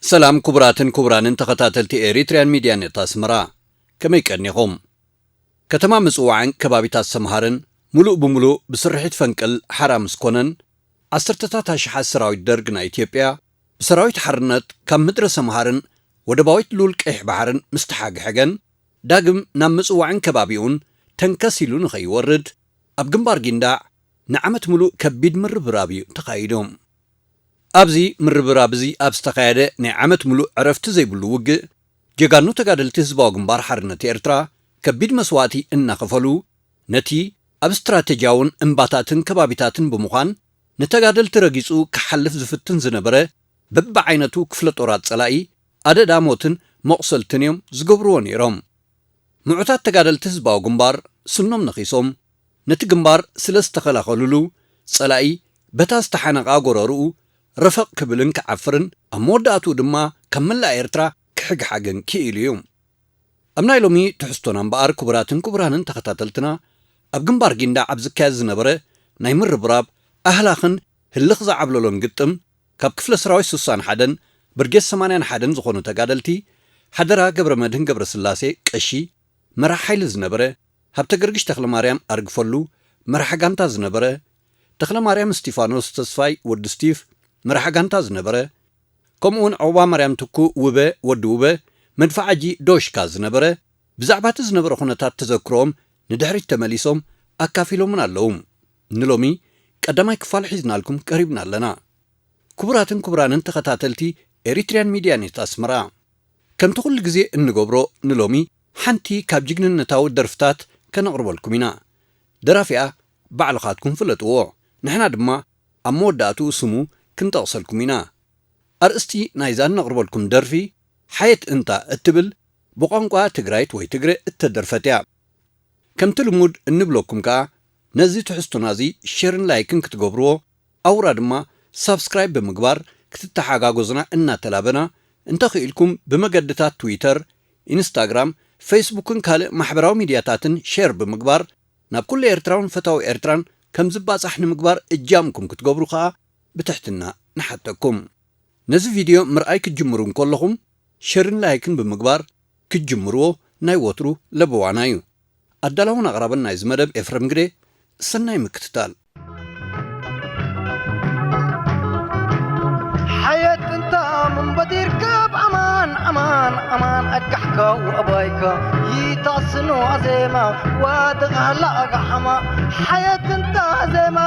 ሰላም ክቡራትን ክቡራንን ተኸታተልቲ ኤሪትሪያን ሚድያ ኔት ኣስመራ፣ ከመይ ቀኒኹም? ከተማ ምጽዋዕን ከባቢታት ሰምሃርን ምሉእ ብምሉእ ብስርሒት ፈንቅል ሓራ ምስ ኮነን፣ ዓሰርተታት ኣሽሓት ሰራዊት ደርግ ናይ ኢትዮጵያ ብሰራዊት ሓርነት ካብ ምድረ ሰምሃርን ወደባዊት ሉል ቀይሕ ባሕርን ምስ ተሓግሐገን፣ ዳግም ናብ ምጽዋዕን ከባቢኡን ተንከስ ኢሉ ንኸይወርድ፣ ኣብ ግንባር ጊንዳዕ ንዓመት ምሉእ ከቢድ ምርብራብ እዩ ተኻይዱ። ኣብዚ ምርብራብ እዚ ኣብ ዝተኻየደ ናይ ዓመት ምሉእ ዕረፍቲ ዘይብሉ ውግእ፣ ጀጋኑ ተጋደልቲ ህዝባዊ ግንባር ሓርነት ኤርትራ ከቢድ መስዋእቲ እናኸፈሉ፣ ነቲ ኣብ ስትራቴጂያውን እምባታትን ከባቢታትን ብምዃን ንተጋደልቲ ረጊጹ ክሓልፍ ዝፍትን ዝነበረ በብዓይነቱ ክፍለ ጦራት ጸላኢ ኣደዳ ሞትን መቑሰልትን እዮም ዝገብርዎ ነይሮም። ምዑታት ተጋደልቲ ህዝባዊ ግንባር ስኖም ነኺሶም ነቲ ግንባር ስለ ዝተኸላኸሉሉ፣ ጸላኢ በታ ዝተሓነቓ ጎረርኡ ረፈቕ ክብልን ክዓፍርን፣ ኣብ መወዳእትኡ ድማ ካብ መላእ ኤርትራ ክሕግሓግን ክኢሉ እዩ። ኣብ ናይ ሎሚ ትሕዝቶና እምበኣር፣ ክቡራትን ክቡራንን ተኸታተልትና፣ ኣብ ግንባር ጊንዳዕ ኣብ ዝካየድ ዝነበረ ናይ ምርብራብ ኣህላኽን ህልኽ ዝዓብለሎን ግጥም፣ ካብ ክፍለ ሰራዊት ስሳን ሓደን ብርጌድ ሰማንያን ሓደን ዝኾኑ ተጋደልቲ፣ ሓደራ ገብረመድህን ገብረስላሴ ቀሺ፣ መራሕ ሓይሊ ዝነበረ፣ ሃብተ ገርግሽ ተኽለማርያም ኣርግፈሉ፣ መራሕ ጋንታ ዝነበረ፣ ተኽለማርያም እስቲፋኖስ ተስፋይ ወዲ ስቲፍ፣ መራሕ ጋንታ ዝነበረ፣ ከምኡውን ዑቕባ ማርያም ትኩ ውበ ወዲ ውበ፣ መድፍዓጂ ዶሽካ ዝነበረ፣ ብዛዕባ እቲ ዝነበረ ኩነታት ተዘክሮኦም ንድሕሪት ተመሊሶም ኣካፊሎምና ኣለዉ። ንሎሚ ቀዳማይ ክፋል ሒዝናልኩም ቀሪብና ኣለና። ክቡራትን ክቡራንን ተኸታተልቲ ኤሪትሪያን ሚድያ ኔት ኣስመራ፣ ከምቲ ኩሉ ግዜ እንገብሮ፣ ንሎሚ ሓንቲ ካብ ጅግንነታዊ ደርፍታት ከነቕርበልኩም ኢና። ደራፊኣ ባዕልኻትኩም ፍለጥዎ፣ ንሕና ድማ ኣብ መወዳእትኡ ስሙ ክንጠቕሰልኩም ኢና። ኣርእስቲ ናይዛ እነቕርበልኩም ደርፊ ሓየት እንታ እትብል፣ ብቋንቋ ትግራይት ወይ ትግረ እተደርፈት እያ። ከምቲ ልሙድ እንብለኩም ከኣ፣ ነዚ ትሕዝቶና እዚ ሼርን ላይክን ክትገብርዎ፣ ኣውራ ድማ ሳብስክራይብ ብምግባር ክትተሓጋገዙና እናተላበና፣ እንተኽኢልኩም ብመገድታት ትዊተር፣ ኢንስታግራም፣ ፌስቡክን ካልእ ማሕበራዊ ሚድያታትን ሼር ብምግባር፣ ናብ ኩሉ ኤርትራውን ፈታዊ ኤርትራን ከም ዝባጻሕ ንምግባር እጃምኩም ክትገብሩ ከኣ ብትሕትና ንሓተኩም። ነዚ ቪድዮ ምርኣይ ክትጅምሩ እንከለኹም፣ ሸርን ላይክን ብምግባር ክትጅምርዎ ናይ ወትሩ ለበዋና እዩ። ኣዳላውን ኣቕራብን ናይዚ መደብ ኤፍረም ግደ፣ ሰናይ ምክትታል። ሓየት እንታ ምንበዲር ካብ ኣማን፣ ኣማን፣ ኣማን፣ ኣጋሕካ ወኣባይካ ይታስኑ ኣዜማ፣ ዋድቕ ሃላ ኣጋሓማ። ሓየት እንታ ዜማ።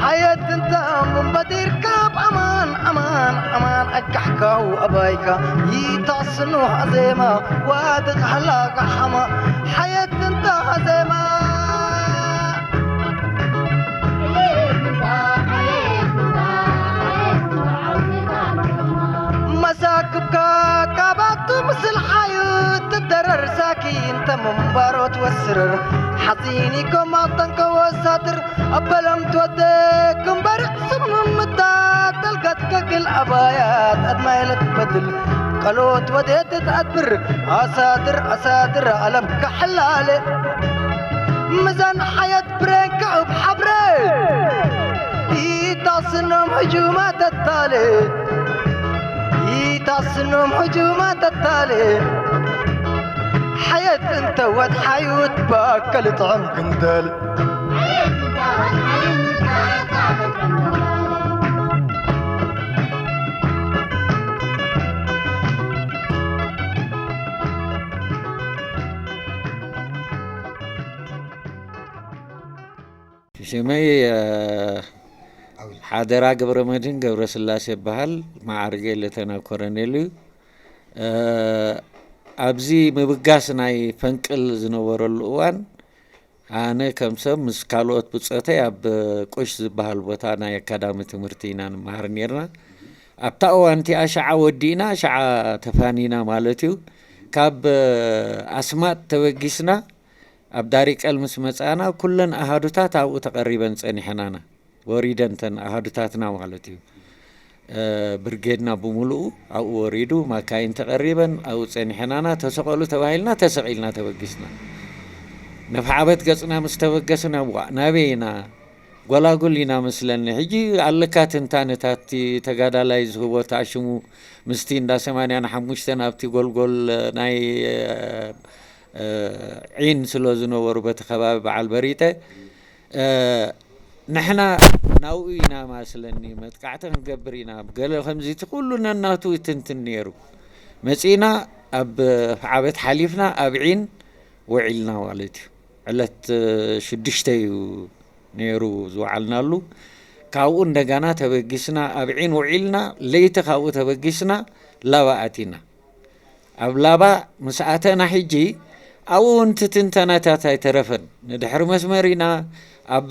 ሓየት እንተ እሞ እምበዲር ካብ ኣማን፣ ኣማን፣ ኣማን ኣጋሕካ ወኣባይካ ይታስኑ ኣዜማ ዋድቕ ሃላ ጋሓማ። ሓየት እንተ ኣዜማ። መሳክብካ ካባቱ ምስል ሓዩ ትደረር ሳኪ እንተ ምንባሮ ትወስርር ሓፂኒ ኮማ ጠንቀ ወሳትር ኣበለም ትወደ ክንበርዕ ስምምታ ተልጋት ከግል ኣባያት ኣድማይለት በድል ቀሎት ወዴት ትኣድብር ኣሳድር ኣሳድር ኣለም ከሕላለ ምዛን ሓየት ብሬን ከእብ ሓብረ ይታስኖም ህጁማ ተታለ ይታስኖም ህጁማ ተታለ ሓየት እንተ ወድሓዩት ባከል ጥዕም ክንደል ሽመይ ሓደራ ገብረ መድህን ገብረ ስላሴ ይበሃል። መዓርገ ሌተና ኮረኔል እዩ። ኣብዚ ምብጋስ ናይ ፈንቅል ዝነበረሉ እዋን ኣነ ከም ሰብ ምስ ካልኦት ብጾተይ ኣብ ቁሽ ዝበሃል ቦታ ናይ ኣካዳሚ ትምህርቲ ኢና ንመሃር ኔርና። ኣብታ እዋን እቲኣ ሸዓ ወዲእና ሸዓ ተፋኒና ማለት እዩ። ካብ ኣስማጥ ተበጊስና ኣብ ዳሪቀል ምስ መጻና ኩለን ኣሃዱታት ኣብኡ ተቐሪበን ጸኒሐናና። ወሪደን ተን ኣሃዱታትና ማለት እዩ። ብርጌድና ብምሉኡ ኣብኡ ወሪዱ ማካይን ተቐሪበን ኣብኡ ጸኒሐናና። ተሰቐሉ ተባሂልና ተሰቒልና ተበጊስና። ነፍሓበት ገጽና ምስ ተበገስና፣ ዋእ፣ ናበይ ኢና? ጎላጉል ኢና መስለኒ። ሕጂ ኣለካ ትንታነታት፣ እቲ ተጋዳላይ ዝህቦ ተኣሽሙ ምስቲ እንዳ ሰማንያን ሓሙሽተን ኣብቲ ጎልጎል ናይ፣ እ፣ ዒን ስለ ዝነበሩ በቲ ከባቢ በዓል በሪጠ፣ እ፣ ንሕና ናብኡ ኢና መስለኒ፣ መጥቃዕቲ ክንገብር ኢና፣ ገለ ከምዚ፣ እቲ ኩሉ ነናቱ ይትንትን ነይሩ። መጺእና ኣብ ፍሓበት ሓሊፍና ኣብ ዒን ውዒልና ማለት እዩ። ዕለት ሽዱሽተ እዩ ነይሩ ዝወዓልናሉ። ካብኡ እንደገና ተበጊስና ኣብ ዒን ውዒልና፣ ለይቲ ካብኡ ተበጊስና ላባ ኣቲና። ኣብ ላባ ምስ ኣተና ሕጂ ኣብኡ እውን እቲ ትንተናታት ኣይተረፈን። ንድሕሪ መስመር ኢና፣ ኣብ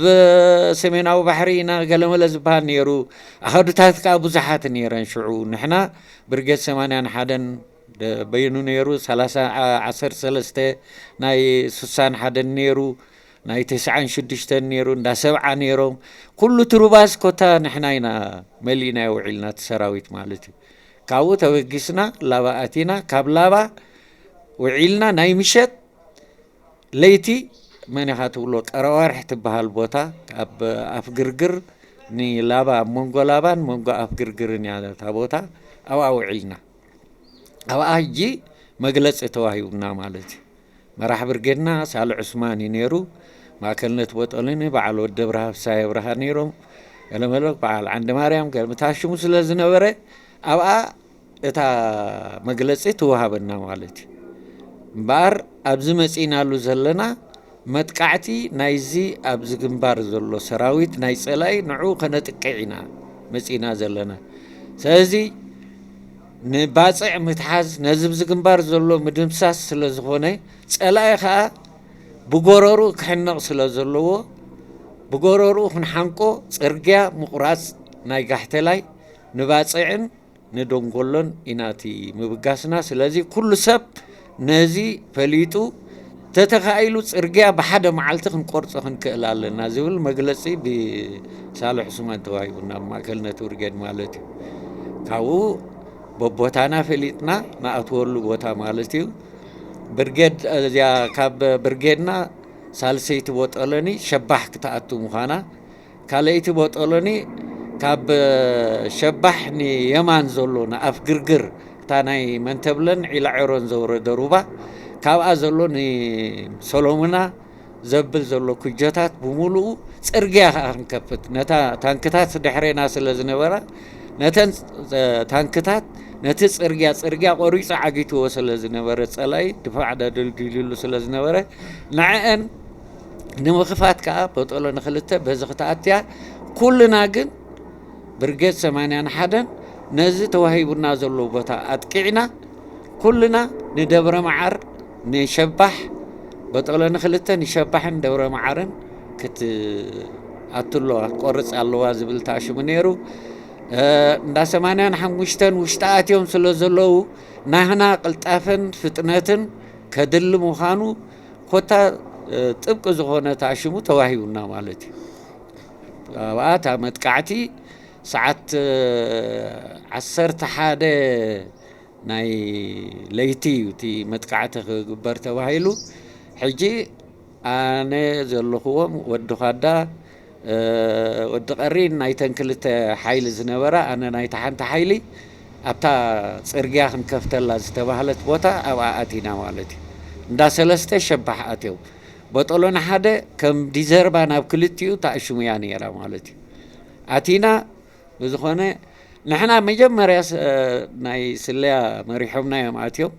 ሰሜናዊ ባሕሪ ኢና፣ ገለመለ ዝበሃል ነይሩ። ኣሃዱታት ከኣ ብዙሓት ነይረን ሽዑ። ንሕና ብርጌድ ሰማንያን ሓደን ደ-፣ በይኑ ነይሩ፣ ሰላሳ፣ ዓ-፣ ዓሰርተ ሰለስተ ናይ ስሳን ሓደን ነይሩ፣ ናይ ተስዓን ሽዱሽተን ነይሩ፣ እንዳ ሰብዓ ነይሮም። ኩሉ ትሩባዝ ኮታ ንሕና ኢና መሊእናዮ ውዒልና፣ እቲ ሰራዊት ማለት እዩ። ካብኡ ተበጊስና ላባ ኣቲና፣ ካብ ላባ ውዒልና ናይ ምሸት ለይቲ መን ኢኻ ትብሎ፣ ቀረዋርሕ ትበሃል ቦታ፣ ኣብ ኣፍ ግርግር ንላባ፣ ኣብ መንጎ ላባን መንጎ ኣፍ ግርግርን እያ እታ ቦታ። ኣብኣ ውዒልና። ኣብኣ ሕጂ መግለጺ ተዋሂቡና ማለት እዩ። መራሕ ብርጌድና ሳልሕ ዑስማን እዩ ነይሩ። ማእከልነት ቦጦሎኒ በዓል ወዲ ብርሃ፣ ፍሳየ ብርሃ ነይሮም። ገለመለ በዓል ዓንዲ ማርያም፣ ገለ ምታሽሙ ስለ ዝነበረ፣ ኣብኣ እታ መግለጺ ትወሃበና ማለት እዩ። እምበኣር ኣብዚ መጺእናሉ ዘለና መጥቃዕቲ ናይዚ ኣብዚ ግንባር ዘሎ ሰራዊት ናይ ጸላኢ ንዕኡ ከነጥቅዕ ኢና መጺእና ዘለና። ስለዚ ንባጽዕ ምትሓዝ ነዚ ኣብዚ ግንባር ዘሎ ምድምሳስ ስለ ዝኾነ፣ ጸላኢ ኸኣ ብጎረርኡ ክሕነቕ ስለ ዘለዎ፣ ብጎረርኡ ክንሓንቆ ጽርግያ ምቑራጽ ናይ ጋሕተላይ ንባጽዕን ንደንጎሎን ኢና እቲ ምብጋስና። ስለዚ ኩሉ ሰብ ነዚ ፈሊጡ፣ ተተኻኢሉ ጽርግያ ብሓደ መዓልቲ ክንቆርጾ ክንክእል ኣለና ዝብል መግለጺ ብሳልሕ ዑስማን ተዋሂቡና፣ ብማእከልነት ብርጌድ ማለት እዩ። ካብኡ በቦታና ፈሊጥና ንኣትወሉ ቦታ ማለት እዩ። ብርጌድ እዚኣ ካብ ብርጌድና ሳልሰይቲ ቦጦሎኒ ሸባሕ ክትኣቱ ምዃና፣ ካልኣይቲ ቦጦሎኒ ካብ ሸባሕ ንየማን ዘሎ ንኣፍ ግርግር፣ እታ ናይ መንተብለን ዒላዔሮን ዘውረደ ሩባ፣ ካብኣ ዘሎ ንሰሎሙና ዘብል ዘሎ ኩጀታት ብምሉኡ ጽርግያ ከኣ ክንከፍት፣ ነታ ታንክታት ድሕሬና ስለ ዝነበራ፣ ነተን ታንክታት ነቲ ጽርግያ፣ ጽርግያ ቆሪጹ ዓጊትዎ ስለ ዝነበረ፣ ጸላኢ ድፋዕ ደልዲሉሉ ስለ ዝነበረ፣ ንዕአን ንምኽፋት ከኣ ቦጦሎኒ ክልተ በዚ ክትኣትያ፣ ኩልና ግን ብርጌድ ሰማንያን ሓደን ነዚ ተዋሂቡና ዘሎ ቦታ ኣጥቂዕና፣ ኩልና ንደብረ መዓር፣ ንሸባሕ፣ ቦጦሎኒ ክልተ ንሸባሕን ደብረ መዓርን ክትኣቱ ኣለዋ፣ ክትቆርጽ ኣለዋ ዝብል ተኣሽሙ ነይሩ። እ፣ እንዳ ሰማንያን ሓሙሽተን ውሽጢ ኣትዮም ስለ ዘለዉ፣ ናህና ቅልጣፈን ፍጥነትን ከድሊ ምዃኑ ኮታ፣ እ፣ ጥብቂ ዝኾነ ተኣሽሙ ተዋሂቡና ማለት እዩ። ኣብኣ እታ መጥቃዕቲ ሰዓት፣ እ፣ ዓሰርተ ሓደ ናይ ለይቲ እዩ እቲ መጥቃዕቲ ክግበር ተባሂሉ። ሕጂ ኣነ ዘለኹዎም ወዲ ዃዳ፣ እ፣ ወዲ ቀሪን ናይተን ክልተ ሓይሊ ዝነበራ፣ ኣነ ናይታ ሓንቲ ሓይሊ ኣብታ ጽርግያ ክንከፍተላ ዝተባህለት ቦታ ኣብኣ ኣቲና ማለት እዩ። እንዳ ሰለስተ ሸባሕ ኣትዮም። ቦጦሎኒ ሓደ ከም ዲዘርባ ናብ ክልቲኡ ተኣሽሙያ ነይራ ማለት እዩ። ኣቲና ብዝኾነ ንሕና መጀመርያ ስ-፣ ናይ ስለያ መሪሖምና እዮም ኣትዮም።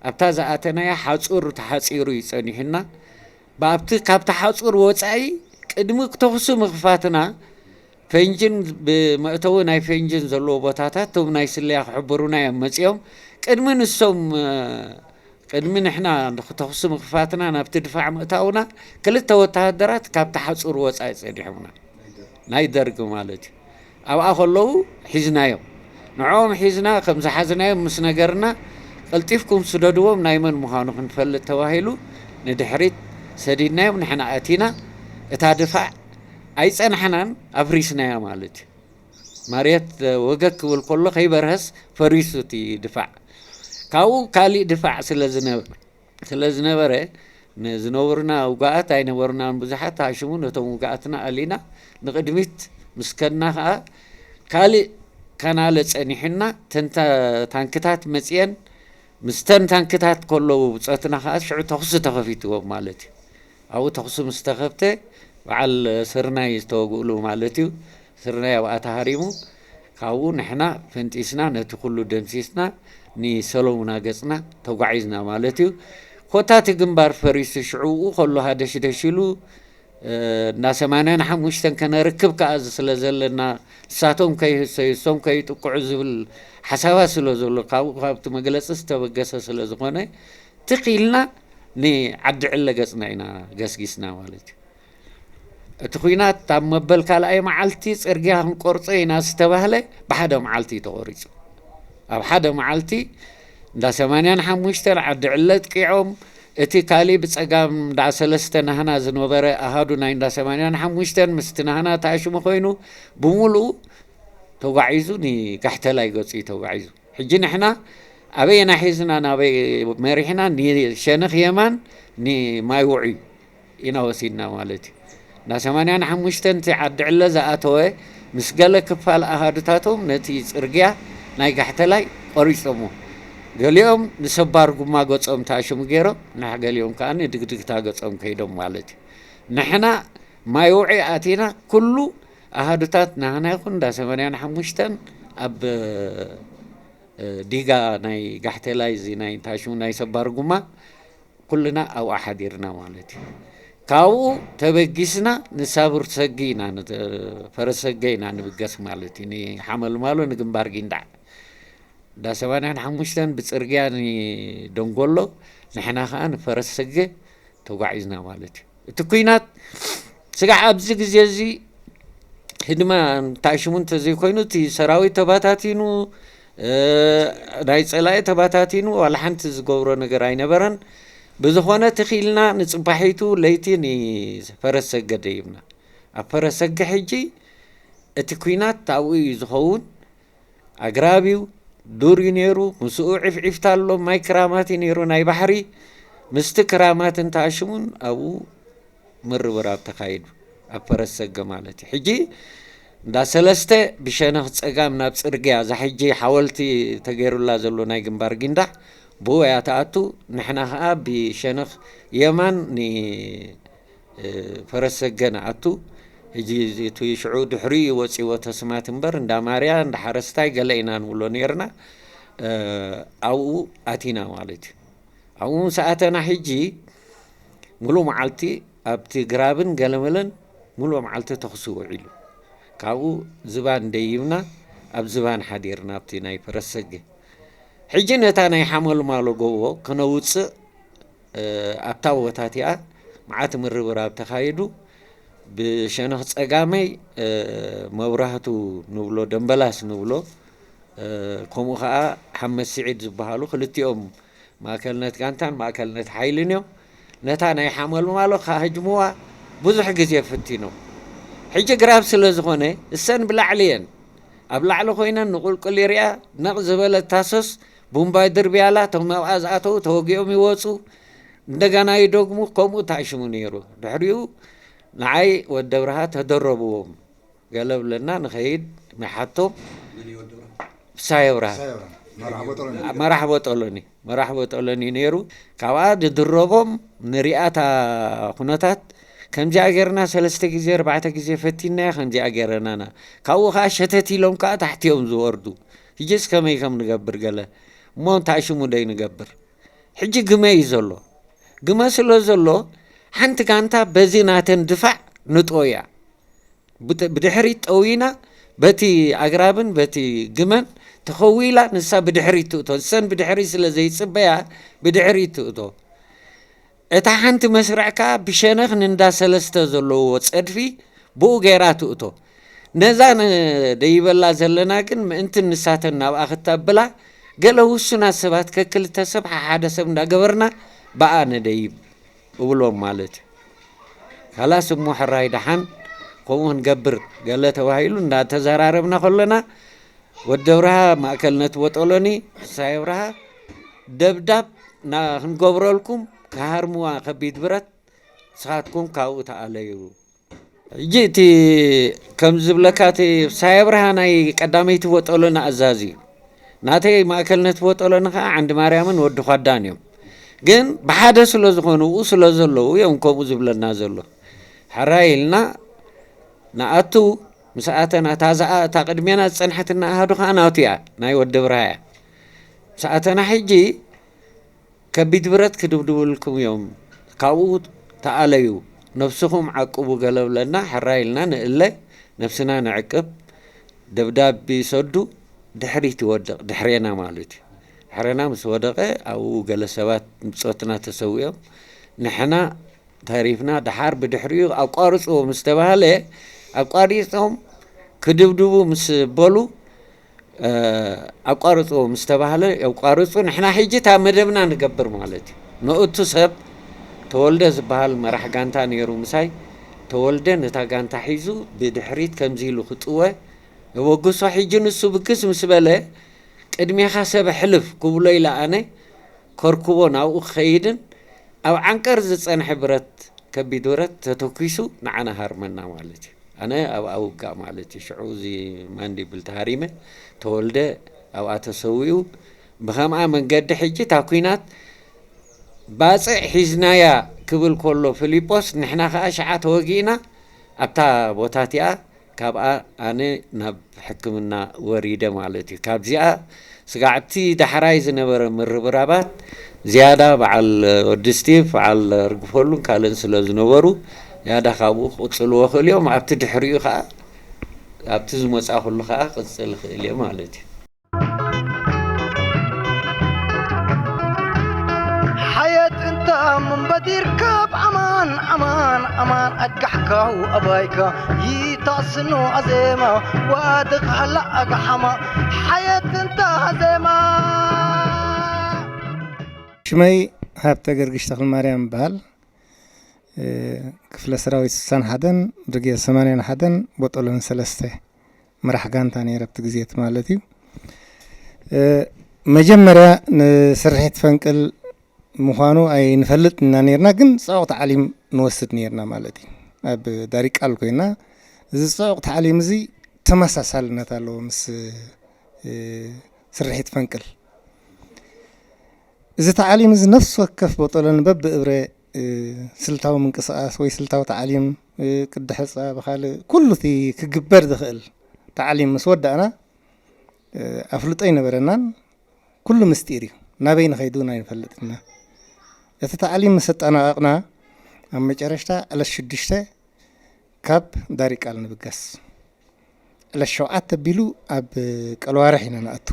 ኣብታ ዝኣተናያ ሓጹር ተሓጺሩ እዩ ጸኒሑና። ብኣብቲ ካብቲ ሓጹር ወጻኢ ቅድሚ ተኹሲ ምኽፋትና ፈንጅን ብመእተዊ ናይ ፈንጅን ዘለዎ ቦታታት እቶም ናይ ስለያ ክሕብሩና እዮም መጺኦም። ቅድሚ ንሶም፣ እ፣ ቅድሚ ንሕና ተኹሲ ምኽፋትና ናብቲ ድፋዕ ምእታውና ክልተ ወተሃደራት ካብቲ ሓጹር ወጻኢ ጸኒሖምና። ናይ ደርግ ማለት እዩ። ኣብኣ ከለዉ ሒዝናዮም። ንዕኦም ሒዝና ከም ዝሓዝናዮም ምስ ነገርና፣ ቀልጢፍኩም ስደድዎም ናይ መን ምዃኑ ክንፈልጥ ተባሂሉ ንድሕሪት ሰዲድናዮም። ንሕና ኣቲና እታ ድፋዕ ኣይጸናሕናን፣ ኣፍሪስናያ ማለት እዩ። መሬት ወገግ ክብል ከሎ ከይበርሀስ ፈሪሱ እቲ ድፋዕ። ካብኡ ካሊእ ድፋዕ ስለ ዝነበ-፣ ስለ ዝነበረ ንዝነበሩና ውጋኣት ኣይነበሩናን ብዙሓት። ተኣሽሙ ነቶም ውጋኣትና ኣሊና ንቕድሚት ምስ ከድና ኸኣ ካልእ ካናለ ጸኒሑና። ተንታ ታንክታት መጽየን፣ ምስተን ታንክታት ከለዉ ብጾትና ኸኣ ሽዑ ተኹሲ ተኸፊትዎም ማለት እዩ። ኣብኡ ተኹሲ ምስ ተኸፍተ በዓል ስርናይ ዝተወግእሉ ማለት እዩ። ስርናይ ኣብኣ ተሃሪሙ። ካብኡ ንሕና ፈንጢስና ነቲ ኩሉ ደምሲስና ንሰለሙና ገጽና ተጓዒዝና ማለት እዩ። ኮታ እቲ ግንባር ፈሪሱ ሽዑኡ ከሎ ሃደሽደሽ ኢሉ፣ እ፣ እንዳ ሰማንያን ሓሙሽተን ከነርክብ ከኣ ስለ ዘለና ንሳቶም ከይህሰዩ እሶም ከይጥቅዑ ዝብል ሓሳባ ስለ ዘሎ ካብኡ ካብቲ መግለጺ ዝተበገሰ ስለ ዝኾነ ትኺልና ንዓዲ ዕለ ገጽና ኢና ገስጊስና ማለት እዩ። እቲ ኲናት ኣብ መበል ካልኣይ መዓልቲ ጽርግያ ክንቆርጾ ኢና ዝተባህለ ብሓደ መዓልቲ እዩ ተቖሪጹ። ኣብ ሓደ መዓልቲ እንዳ ሰማንያን ሓሙሽተን ዓዲ ዕለ ኣጥቂዖም፣ እቲ ካሊእ ብጸጋም እንዳ ሰለስተ ናህና ዝነበረ ኣሃዱ ናይ እንዳ ሰማንያን ሓሙሽተን ምስቲ ናህና ተኣሽሙ ኮይኑ ብምሉኡ ተጓዒዙ ንጋሕተላይ ገጹ እዩ ተጓዒዙ። ሕጂ ንሕና ኣበየና ሒዝና ናበይ መሪሕና? ንሸነኽ የማን ንማይ ውዑይ ኢና ወሲድና ማለት እዩ። እንዳ ሰማንያን ሓሙሽተን እቲ ዓዲ ዕለ ዝኣተወ ምስ ገለ ክፋል ኣሃዱታቶም ነቲ ጽርግያ ናይ ጋሕተላይ ቆሪጾሞ። ገሊኦም ንሰባር ጉማ ገጾም ተኣሽሙ ገይሮም፣ ንሕ-፣ ገሊኦም ከኣ ንድግድግታ ገጾም ከይዶም ማለት እዩ። ንሕና ማይ ውዑይ ኣቲና ኩሉ ኣሃዱታት ናህና ይኹን እንዳ ሰማንያን ሓሙሽተን ኣብ፣ እ፣ ዲጋ ናይ ጋሕተላይ እዚ ናይ ታሽሙ ናይ ሰባር ጉማ ኩልና ኣብኣ ሓዲርና ማለት እዩ። ካብኡ ተበጊስና ንሳብር ሰጊ ኢና፣ ን-፣ ፈረስ ሰገ ኢና ንብገስ ማለት እዩ። ንሓመልማሎ ንግንባር ጊንዳዕ። እንዳ ሰማንያን ሓሙሽተን ብጽርግያ ንደንጎሎ፣ ንሕና ኸኣ ንፈረስ ሰገ ተጓዒዝና ማለት እዩ። እቲ ኲናት ስጋዕ ኣብዚ ግዜ እዚ ህድማ ታሽሙ እንተዘይኮይኑ፣ እቲ ሰራዊት ተባታቲኑ፣ እ፣ ናይ ጸላኢ ተባታቲኑ፣ ዋላ ሓንቲ ዝገብሮ ነገር ኣይነበረን። ብዝኾነ ትኺልና ንጽባሒቱ ለይቲ ንፈረስ ሰገ ደይብና። ኣብ ፈረስ ሰገ ሕጂ እቲ ኲናት ኣብኡ እዩ ዝኸውን። ኣግራብ እዩ፣ ዱር እዩ ነይሩ። ምስኡ ዒፍዒፍታ ኣሎ፣ ማይ ክራማት እዩ ነይሩ፣ ናይ ባሕሪ። ምስቲ ክራማት እንተኣሽሙን ኣብኡ ምርብራብ ተኻይዱ፣ ኣብ ፈረስ ሰገ ማለት እዩ። ሕጂ እንዳ ሰለስተ ብሸነኽ ጸጋም ናብ ጽርግያ፣ እዛ ሕጂ ሓወልቲ ተገይሩላ ዘሎ ናይ ግንባር ጊንዳዕ ብኡ እያ ትኣቱ። ንሕና ኸኣ ብሸነኽ የማን ን-፣ እ፣ ፈረስ ሰገ ንኣቱ። ሕጂ እቲ ሽዑ ድሕሪኡ እዩ ወጺዎ ተስማት እምበር፣ እንዳ ማርያ፣ እንዳ ሓረስታይ ገለ ኢና ንብሎ ነይርና። እ፣ ኣብኡ ኣቲና ማለት እዩ። ኣብኡ ምስ ኣተና ሕጂ ሙሉእ መዓልቲ ኣብቲ ግራብን ገለመለን ሙሉእ መዓልቲ ተኹሲ ውዒሉ። ካብኡ ዝባን ደይብና ኣብ ዝባን ሓዲርና ኣብቲ ናይ ፈረስ ሰገ። ሕጂ ነታ ናይ ሓመልማሎ ጎቦ ክነውጽእ፣ እ፣ ኣብታ ቦታ እቲኣ መዓት ምርብራብ ተኻይዱ። ብሸነኽ ጸጋመይ፣ እ፣ መብራህቱ ንብሎ፣ ደምበላስ ንብሎ፣ እ፣ ከምኡ ኸኣ ሓመድ ስዒድ ዝበሃሉ ክልቲኦም ማእከልነት ጋንታን ማእከልነት ሓይልን እዮም። ነታ ናይ ሓመልማሎ ክሃጅምዋ ብዙሕ ግዜ ፈቲኖም። ሕጂ ግራብ ስለ ዝኾነ እሰን ብላዕሊ እየን። ኣብ ላዕሊ ኮይነን ንቑልቁል ይሪኣ፣ ነቕ ዝበለት ታሶስ ቡምባ ይድርብያላ፣ እቶም ኣብኣ ዝኣተዉ ተወጊኦም ይወጹ፣ እንደገና ይደግሙ፣ ከምኡ ተኣሽሙ ነይሩ። ድሕሪኡ ንዓይ ወዲ ኣብርሃ ተደረብዎም። ገለ ብለና ንኸይድ ንሓቶም። መን እዩ ወዲ ኣብርሃ? ፍስሃየ ኣብርሃ። ፍስሃየ ኣብርሃ። መራሕ ቦጦሎኒ። መራሕ ቦጦሎኒ፣ መራሕ ቦጦሎኒ ነይሩ። ካብኣ ዝድረቦም ንሪኣታ ኩነታት ከምዚኣ ጌርና ሰለስተ ግዜ ኣርባዕተ ግዜ ፈቲናያ፣ ከምዚኣ ጌረናና። ካብኡ ኸዓ ሸተት ኢሎም ከኣ ታሕቲ እዮም ዝወርዱ። ሕጂስ ከመይ ከም ንገብር ገለ እሞ እንተኣሽሙ ደይ ንገብር። ሕጂ ግመ እዩ ዘሎ። ግመ ስለ ዘሎ ሓንቲ ጋንታ በዚ ናተን ድፋዕ ንጥወያ። ብተ-፣ ብድሕሪት ጠዊና በቲ ኣግራብን በቲ ግመን ተኸዊላ ንሳ ብድሕሪት ትእቶ። ንሰን ብድሕሪት ስለ ዘይጽበያ ብድሕሪት ትእቶ። እታ ሓንቲ መስርዕ ከኣ ብሸነኽ ንእንዳ ሰለስተ ዘለዎ ጸድፊ ብኡ ገይራ ትእቶ። ነዛ ን-፣ ደይበላ ዘለና ግን ምእንቲ ንሳተን ናብኣ ክተብላ ገለ ውሱናት ሰባት ከክልተ ሰብ ሓሓደ ሰብ እንዳገበርና ብኣ ንደይብ እብሎም ማለት እዩ። ካላስ እሞ ሕራይ ደሓን ከምኡ ክንገብር ገለ ተባሂሉ እንዳተዘራረብና ከለና ወዲ ኣብርሃ ማእከልነት ቦጦሎኒ፣ ፍስሃየ ኣብርሃ ደብዳብ ና-፣ ክንገብረልኩም ክሃርምዋ ከቢድ ብረት ንስኻትኩም ካብኡ ተኣለዩ። ሕጂ እቲ ከም ዝብለካ እቲ ሳይ ኣብርሃ ናይ ቀዳመይቲ ቦጦሎኒ ኣዛዚ እዩ። ናተይ ማእከልነት ቦጦሎኒ ከዓ ዓንዲ ማርያምን ወዲ ኳዳን እዮም። ግን ብሓደ ስለ ዝኾኑ፣ ብኡ ስለ ዘለዉ እዮም ከምኡ ዝብለና ዘሎ። ሕራይ ኢልና ንኣቱ። ምስ ኣተና እታ ዝኣ-፣ እታ ቅድሜና ዝጸንሐትና ኣሃዱ ከዓ ናቱ እያ፣ ናይ ወዲ ብርሃ እያ። ምስ ኣተና ሕጂ ከቢድ ብረት ክድብድቡልኩም እዮም፣ ካብኡ ተኣለዩ፣ ነብስኹም ዓቅቡ ገለ ብለና፣ ሕራይ ኢልና ንእለ፣ ነብስና ንዕቅብ፣ ደብዳብ ይሰዱ፣ ድሕሪት ይወድቕ፣ ድሕሬና ማለት እዩ። ድሕሬና ምስ ወደቐ ኣብኡ ገለ ሰባት ብጾትና ተሰዊኦም፣ ንሕና ተሪፍና። ደሓር ብድሕሪኡ ኣቋርጽዎ ምስ ተባህለ፣ ኣቋሪጾም ክድብድቡ ምስ በሉ፣ እ፣ ኣቋርጽዎ ምስ ተባህለ የቋርጹ። ንሕና ሕጂ እታ መደብና ንገብር ማለት እዩ። ንእቱ ሰብ ተወልደ ዝበሃል መራሕ ጋንታ ነይሩ ምሳይ። ተወልደ ነታ ጋንታ ሒዙ ብድሕሪት ከምዚ ኢሉ ክጥወ የበግሶ። ሕጂ ንሱ ብግስ ምስ በለ፣ ቅድሜኻ ሰብ ኣሕልፍ ክብሎ ኢለ ኣነ ከርክቦ ናብኡ ክኸይድን፣ ኣብ ዓንቀር ዝጸንሐ ብረት፣ ከቢድ ብረት ተተኲሱ ንዓና ሃርመና ማለት እዩ። ኣነ ኣብኣ ውጋእ ማለት እዩ። ሽዑ እዚ ማንዲብል ተሃሪመ፣ ተወልደ ኣብኣ ተሰዊኡ። ብኸምኣ መንገዲ ሕጂ እታ ኲናት ባጽዕ ሒዝናያ ክብል ከሎ ፊሊጶስ፣ ንሕና ኸኣ ሽዓ ተወጊእና ኣብታ ቦታ እቲኣ። ካብኣ ኣነ ናብ ሕክምና ወሪደ ማለት እዩ። ካብዚኣ ስጋዕቲ ዳሕራይ ዝነበረ ምርብራባት ዝያዳ በዓል ወዲ ስቲቭ፣ በዓል ርግፈሉን ካልእን ስለ ዝነበሩ፣ ዝያዳ ካብኡ ክቕጽልዎ ክእል እዮም። ኣብቲ ድሕሪኡ ከኣ፣ ኣብቲ ዝመጻእኩሉ ከኣ ክቕጽል ክእል እየ ማለት እዩ። ሓየት እንተ ምንበዲር ካብ ኣማን ኣማን ኣማን ኣጋሕካው ኣባይካ ይታስኖ ኣዜማ ዋድቕ ሃላ ኣጋሓማ። ሓየት እንተ ኣዜማ። ሽመይ ሃብተ ገርግሽ ተኽለ ማርያም ይበሃል። እ፣ ክፍለ ሰራዊት ስሳን ሓደን ብርጌድ ሰማንያን ሓደን ቦጦሎን ሰለስተ መራሕ ጋንታ ነይረ ኣብቲ ግዜ እቲ ማለት እዩ። እ፣ መጀመርያ ንስርሒት ፈንቅል ምዃኑ ኣይንፈልጥ ኢና ነይርና፣ ግን ጽዑቕ ታዕሊም ንወስድ ነይርና ማለት እዩ። ኣብ ዳሪቃል ኮይና፣ እዚ ጽዑቕ ታዕሊም እዚ ተመሳሳልነት ኣለዎ ምስ፣ እ፣ ስርሒት ፈንቅል። እዚ ታዕሊም እዚ ነፍሲ ወከፍ ቦጦሎኒ በብእብረ፣ እ፣ ስልታዊ ምንቅስቓስ ወይ ስልታዊ ታዕሊም፣ እ፣ ቅዲ ሕጻ ብኻልእ ኩሉ እቲ ክግበር ዝኽእል ታዕሊም ምስ ወዳእና፣ እ፣ ኣፍልጦ ኣይነበረናን። ኩሉ ምስጢር እዩ። ናበይ ንኸይድ እውን ኣይንፈልጥና። እቲ ታዕሊም ምስ ኣጠናቐቕና፣ ኣብ መጨረሽታ ዕለት ሽዱሽተ ካብ ዳሪቃል ንብገስ። ዕለት ሸውዓተ ኣቢሉ ኣብ ቀልዋርሕ ኢና ንኣቱ።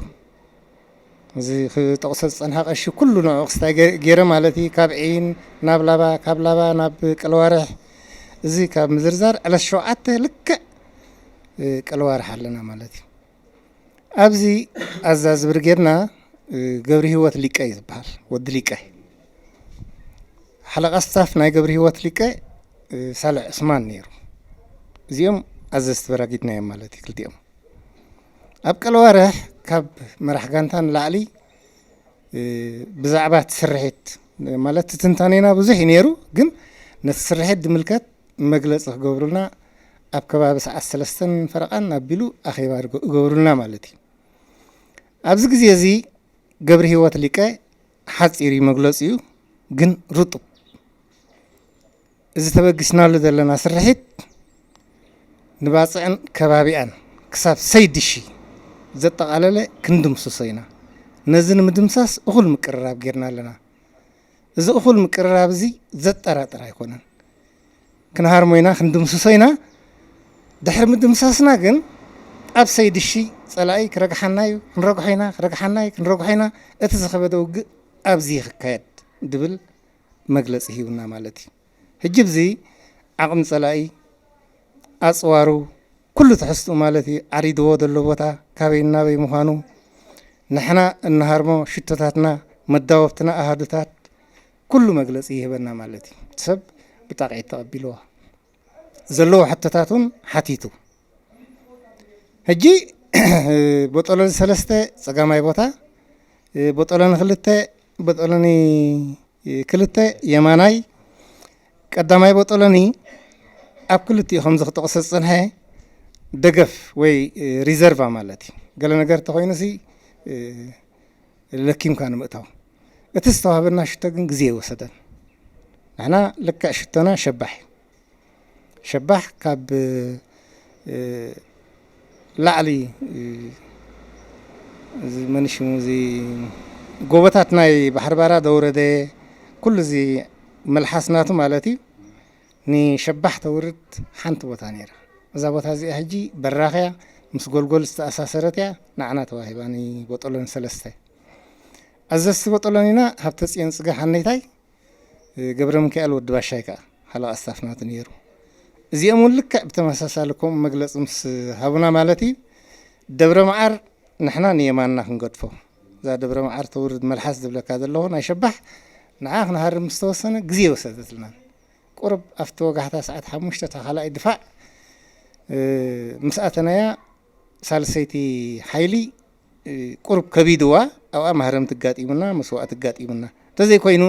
እዚ ክጠቕሶ ዝጸንሐ ቀሺ ኩሉ ንዕኡ ክስታይ ገ-፣ ገይረ ማለት እዩ። ካብ ዒን ናብ ላባ፣ ካብ ላባ ናብ ቀልዋርሕ፣ እዚ ካብ ምዝርዛር ዕለት ሸውዓተ ልክዕ፣ እ፣ ቀልዋርሕ ኣለና ማለት እዩ። ኣብዚ ኣዛዚ ብርጌድና፣ እ፣ ገብረ ህይወት ሊቀ እዩ ዝበሃል፣ ወዲ ሊቀ። ሓለቓ ስታፍ ናይ ገብረ ህይወት ሊቀ፣ እ፣ ሳልሕ ዑስማን ነይሩ። እዚኦም ኣዘዝቲ በራጊድና እዮም ማለት እዩ፣ ክልቲኦም። ኣብ ቀለዋርሕ ካብ መራሕ ጋንታ ንላዕሊ፣ እ፣ ብዛዕባ እቲ ስርሒት፣ ማለት እቲ ትንታኔና ብዙሕ እዩ ነይሩ፣ ግን ነቲ ስርሒት ዝምልከት መግለጺ ክገብሩልና ኣብ ከባቢ ሰዓት ሰለስተን ፈረቓን ኣቢሉ ኣኼባ ርገ-፣ ይገብሩልና ማለት እዩ። ኣብዚ ግዜ እዚ ገብረ ህይወት ሊቀ ሓጺር እዩ መግለጺኡ፣ ግን ርጡብ። እዚ ተበጊስናሉ ዘለና ስርሒት ንባጽዕን ከባቢኣን ክሳብ ሰይድሺ ዘጠቓለለ ክንድምስሶ ኢና። ነዚ ንምድምሳስ እኹል ምቅርራብ ጌርና ኣለና። እዚ እኹል ምቅርራብ እዚ ዘጠራጥር ኣይኮነን። ክንሃርሞ ኢና፣ ክንድምስሶ ኢና። ድሕሪ ምድምሳስና ግን ኣብ ሰይድሺ ጸላኢ ክረግሓና እዩ፣ ክንረግሖ ኢና፣ ክረግሓና እዩ፣ ክንረግሖ ኢና። እቲ ዝኸበደ ውግእ ኣብዚ እዩ ክካየድ ዝብል መግለጺ ሂቡና ማለት እዩ። ሕጂ ብዚ ዓቕሚ ጸላኢ፣ ኣጽዋሩ፣ ኩሉ ትሕዝትኡ ማለት እዩ፣ ዓሪድዎ ዘሎ ቦታ ካበይ ናበይ ምዃኑ፣ ንሕና እንሃርሞ ሽቶታትና፣ መዳወብትና፣ ኣሃዱታት፣ ኩሉ መግለጺ ይህበና ማለት እዩ። እቲ ሰብ ብጣቕዒት ተቐቢልዎ። ዘለዎ ሕቶታት እውን ሓቲቱ። ሕጂ ቦጦሎኒ ሰለስተ ጸጋማይ ቦታ፣ ቦጦሎኒ ክልተ፣ ቦጦሎኒ ክልተ የማናይ ቀዳማይ ቦጦሎኒ ኣብ ክልቲኡ ከምዚ ክጠቕሶ ዝጸንሐ ደገፍ ወይ ሪዘርቫ ማለት እዩ። ገለ ነገር ተኾይኑሲ ለኪምካ ንምእታው። እቲ ዝተዋህበና ሽቶ ግን ግዜ ይወሰደን። ንሕና ልክዕ ሽቶና ሸባሕ እዩ። ሸባሕ ካብ ላዕሊ እዚ መን ሽሙ እዚ ጎቦታት ናይ ባሕሪ ባራ ደውረደ ኩሉ እዚ መልሓስ ናቱ ማለት እዩ። ንሸባሕ ተውርድ ሓንቲ ቦታ ነይራ። እዛ ቦታ እዚኣ ሕጂ በራኽያ ምስ ጎልጎል ዝተኣሳሰረት እያ። ንዓና ተዋሂባ ንቦጦሎኒ ሰለስተ። ኣዘዝቲ ቦጦሎኒና ሃብተ ጽዮን ጽጋ ሓነይታይ ገብረ ሚካኤል ወዲ ባሻይ ከኣ ሓለቓ ስታፍ ናቱ ነይሩ። እዚኦም እውን ልክዕ ብተመሳሳሊ ከምኡ መግለጺ ምስ ሃቡና ማለት እዩ። ደብረ መዓር ንሕና ንየማንና ክንገድፎ፣ እዛ ደብረ መዓር ተውርድ መልሓስ ዝብለካ ዘለኹ ናይ ሸባሕ ንዓ ክንሃርም ምስ ተወሰነ ግዜ ወሰደትልናን። ቁሩብ ኣብቲ ወጋሕታ ሰዓት ሓሙሽተ እታ ካልኣይ ድፋዕ ምስ ኣተናያ ሳልሰይቲ ሓይሊ ቁሩብ ከቢድዋ ኣብኣ ማህረምቲ ኣጋጢሙና መስዋእቲ ኣጋጢሙና። እንተዘይኮይኑ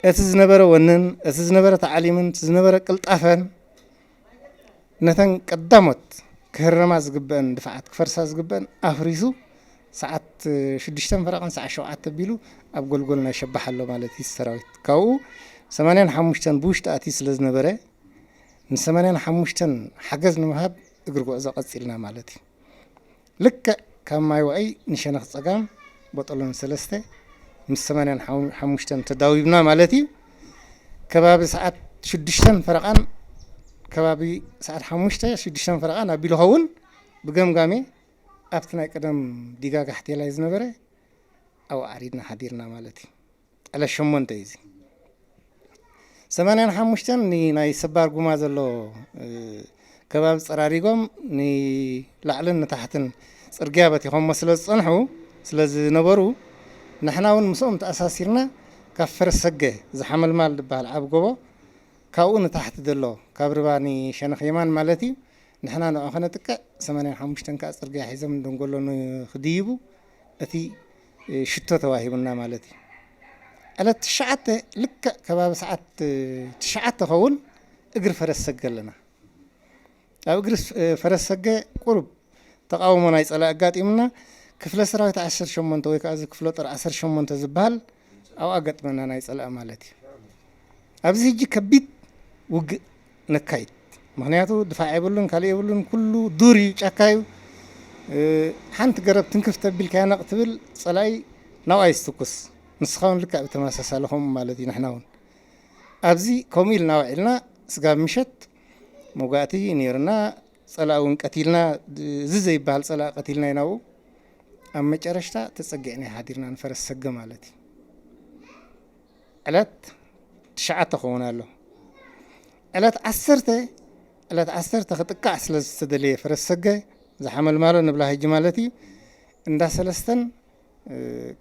እቲ ዝነበረ ወንን እቲ ዝነበረ ተዓሊምን እቲ ዝነበረ ቅልጣፈን ነተን ቀዳሞት ክህረማ ዝግበአን ድፋዓት ክፈርሳ ዝግበአን ኣፍሪሱ ሰዓት ሽዱሽተን ፈረቓን ሰዓት ሸውዓተ ኣቢሉ ኣብ ጎልጎል ናይ ሸባሕ ኣሎ ማለት እዩ ሰራዊት። ካብኡ ሰማንያን ሓሙሽተን ብውሽጢ ኣትዩ ስለ ዝነበረ ንሰማንያን ሓሙሽተን ሓገዝ ንምሃብ እግሪ ጉዕዞ ቀጺልና ማለት እዩ። ልክዕ ካብ ማይ ዋዒ ንሸነኽ ጸጋም ቦጦሎኒ ሰለስተ ምስ ሰማንያን ሓሙሽተን ተዳዊብና ማለት እዩ። ከባቢ ሰዓት ሽዱሽተን ፈረቓን ከባቢ ሰዓት ሓሙሽተ ሽዱሽተን ፈረቓን ኣቢሉ ኸውን ብገምጋሜ ኣብቲ ናይ ቀደም ዲጋ ጋሕቴላይ ዝነበረ ኣብኡ ዓሪድና ሓዲርና ማለት እዩ። ዕለት ሸሞንተ እዩ እዚ። ሰማንያን ሓሙሽተን ንናይ ሰባር ጉማ ዘሎ ከባቢ ጸራሪጎም ንላዕልን ንታሕትን ጽርግያ በቲኾሞ ስለ ዝጸንሑ ስለ ዝነበሩ ንሕና እውን ምስኦም ተኣሳሲርና ካብ ፈረስ ሰገ ዝሓመልማል ዝበሃል ዓብ ጎቦ ካብኡ ንታሕቲ ዘሎ ካብ ርባ ንሸነኽ የማን ማለት እዩ ንሕና ንዑ ከነጥቅዕ ሰማንያን ሓሙሽተን ከዓ ጽርግያ ሒዞም ደንጎሎ ንክድይቡ እቲ ሽቶ ተዋሂቡና ማለት እዩ። ዕለት ትሽዓተ ልክዕ ከባቢ ሰዓት ትሽዓተ ኸውን እግሪ ፈረስ ሰገ ኣለና። ኣብ እግሪ ፈረስ ሰገ ቁሩብ ተቃውሞ ናይ ጸላኢ ኣጋጢሙና ክፍለ ሰራዊት ዓሰርተ ሸሞንተ ወይ ከዓ እዚ ክፍለ ጦር ዓሰርተ ሸሞንተ ዝበሃል ኣብኣ ገጥመና ናይ ጸላኢ ማለት እዩ። ኣብዚ ሕጂ ከቢድ ውግእ ነካይድ። ምክንያቱ ድፋዕ የብሉን ካልእ የብሉን ኩሉ ዱር እዩ ጫካ እዩ። ሓንቲ ገረብ ትንክፍ ተቢልካያ ነቕ ትብል ጸላኢ ናብኣ እዩ ዝትኩስ። ንስኻ እውን ልክዕ ብተመሳሳሊ ከምኡ ማለት እዩ ንሕና እውን ኣብዚ ከምኡ ኢልና ውዒልና ስጋብ ምሸት መውጋእቲ ነይሩና። ጸላእ እውን ቀቲልና እዚ ዘይበሃል ጸላእ ቀቲልና ኢና ብኡ ኣብ መጨረሽታ ተጸጊዕና ሓዲርና ንፈረስ ሰገ ማለት እዩ። ዕለት ትሽዓተ ክኸውን ኣሎ። ዕለት ዓሰርተ ዕለት ዓሰርተ ክጥቃዕ ስለ ዝተደለየ ፈረስ ሰገ ዝሓመልማሎ ንብላ ሕጂ ማለት እዩ እንዳ ሰለስተን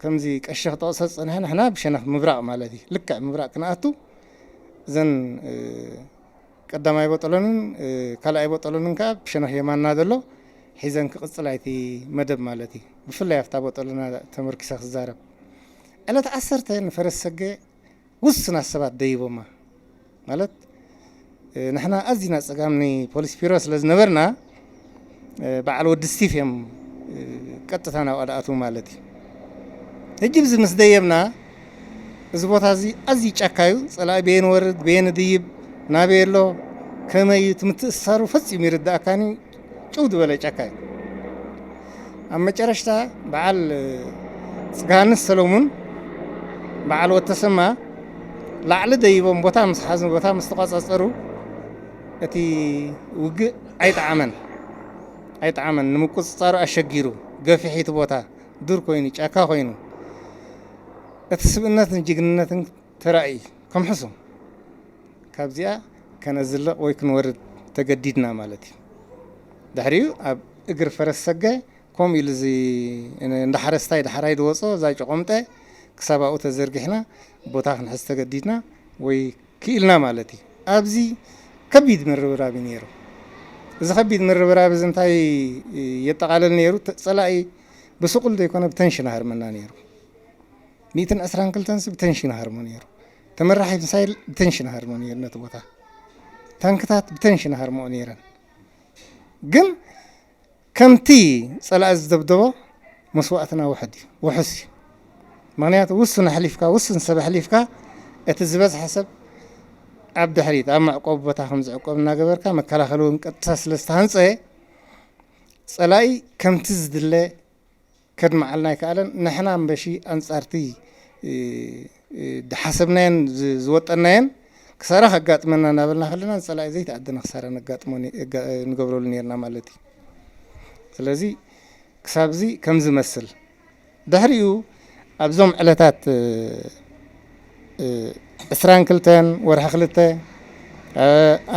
ከምዚ ቀሺ ክጠቕሶ ዝጸንሐ ንሕና ብሸነኽ ምብራቕ ማለት እዩ ልክዕ ምብራቕ ክንኣቱ እዘን ቀዳማይ ቦጠሎንን ካልኣይ ቦጠሎንን ከዓ ብሸነኽ የማና ዘሎ ሒዘን ክቕጽላ እቲ መደብ ማለት እዩ። ብፍላይ ኣብታ ቦጠሎና ተመርኪሰ ክዛረብ ዕለት ዓሰርተ ንፈረስ ሰገ ውስናት ሰባት ደይቦማ ማለት ንሕና ኣዚና ጸጋም ንፖሊስ ቢሮ ስለ ዝነበርና በዓል ወዲ ስቲፍ እዮም ቀጥታ ናብ ኣድኣቱ ማለት እዩ። ሕጂ ብዚ ምስ ደየብና እዚ ቦታ እዚ ኣዝዩ ጫካ እዩ። ጸላኢ በየን ወርድ በየን ድይብ ናበይ ኣሎ ከመይ እዩ እቲ ምትእስሳሩ ፈጺሙ ይርድኣካን እዩ። ጭው ዝበለ ጫካ እዩ። ኣብ መጨረሽታ በዓል ጽጋንስ ሰሎሙን በዓል ወተሰማ ላዕሊ ደይቦም ቦታ ምስ ሓዙ ቦታ ምስ ተቋጻጸሩ እቲ ውግእ ኣይጠዓመን ኣይጠዓመን ንምቁጽጻሩ ኣሸጊሩ ገፊሒቲ ቦታ ዱር ኮይኑ ጫካ ኮይኑ እቲ ስብእነትን ጅግንነትን ተራእዩ ከምሕሱ ካብዚኣ ከነዝልቕ ወይ ክንወርድ ተገዲድና ማለት እዩ። ድሕሪኡ ኣብ እግር ፈረስ ሰገ ከምኡ ኢሉ እዚ እንዳ ሓረስታይ ዳሕራይ ዝወጾ እዛ ጨቆምጠ ክሳብ ኣብኡ ተዘርጊሕና ቦታ ክንሕዝ ተገዲድና ወይ ክኢልና ማለት እዩ። ኣብዚ ከቢድ ምርብራብ እዩ ነይሩ። እዚ ከቢድ ምርብራብ እዚ እንታይ የጠቓልል ነይሩ? ጸላኢ ብስቑል ዘይኮነ ብተንሽን ሃርመና ነይሩ። ሚእትን ዕስራን ክልተን ሲ ብተንሽን ሃርሞ ነይሩ። ተመራሒ ሚሳይል ብተንሽን ሃርሞ ነይሩ ነቲ ቦታ። ታንክታት ብተንሽን ሃርሞ ነይረን። ግን ከምቲ ጸላኢ ዝደብደቦ መስዋእትና ውሕድ እዩ፣ ውሑስ እዩ። ምኽንያቱ ውሱን ኣሕሊፍካ፣ ውሱን ሰብ ኣሕሊፍካ፣ እቲ ዝበዝሐ ሰብ ኣብ ድሕሪት፣ ኣብ መዕቆቢ ቦታ ከም ዝዕቆብ እናገበርካ፣ መከላኸሊ እውን ቀጥታ ስለ ዝተሃንጸ፣ ጸላኢ ከምቲ ዝድለ ከድምዓልና ኣይከኣለን። ንሕና እምበሺ ኣንጻርቲ፣ እ፣ እ፣ ዝሓሰብናየን ዝ-፣ ዝወጠናየን ክሳራ ከጋጥመና እናበልና ከለና፣ ንጸላኢ ዘይተኣደነ ክሳራ ነጋጥሞ ነ-፣ እጋ-፣ ንገብረሉ ነይርና ማለት እዩ። ስለዚ ክሳብዚ ከም ዝመስል፣ ድሕሪኡ ኣብዞም ዕለታት፣ እ፣ እ፣ ዕስራን ክልተን ወርሒ ክልተ፣ እ፣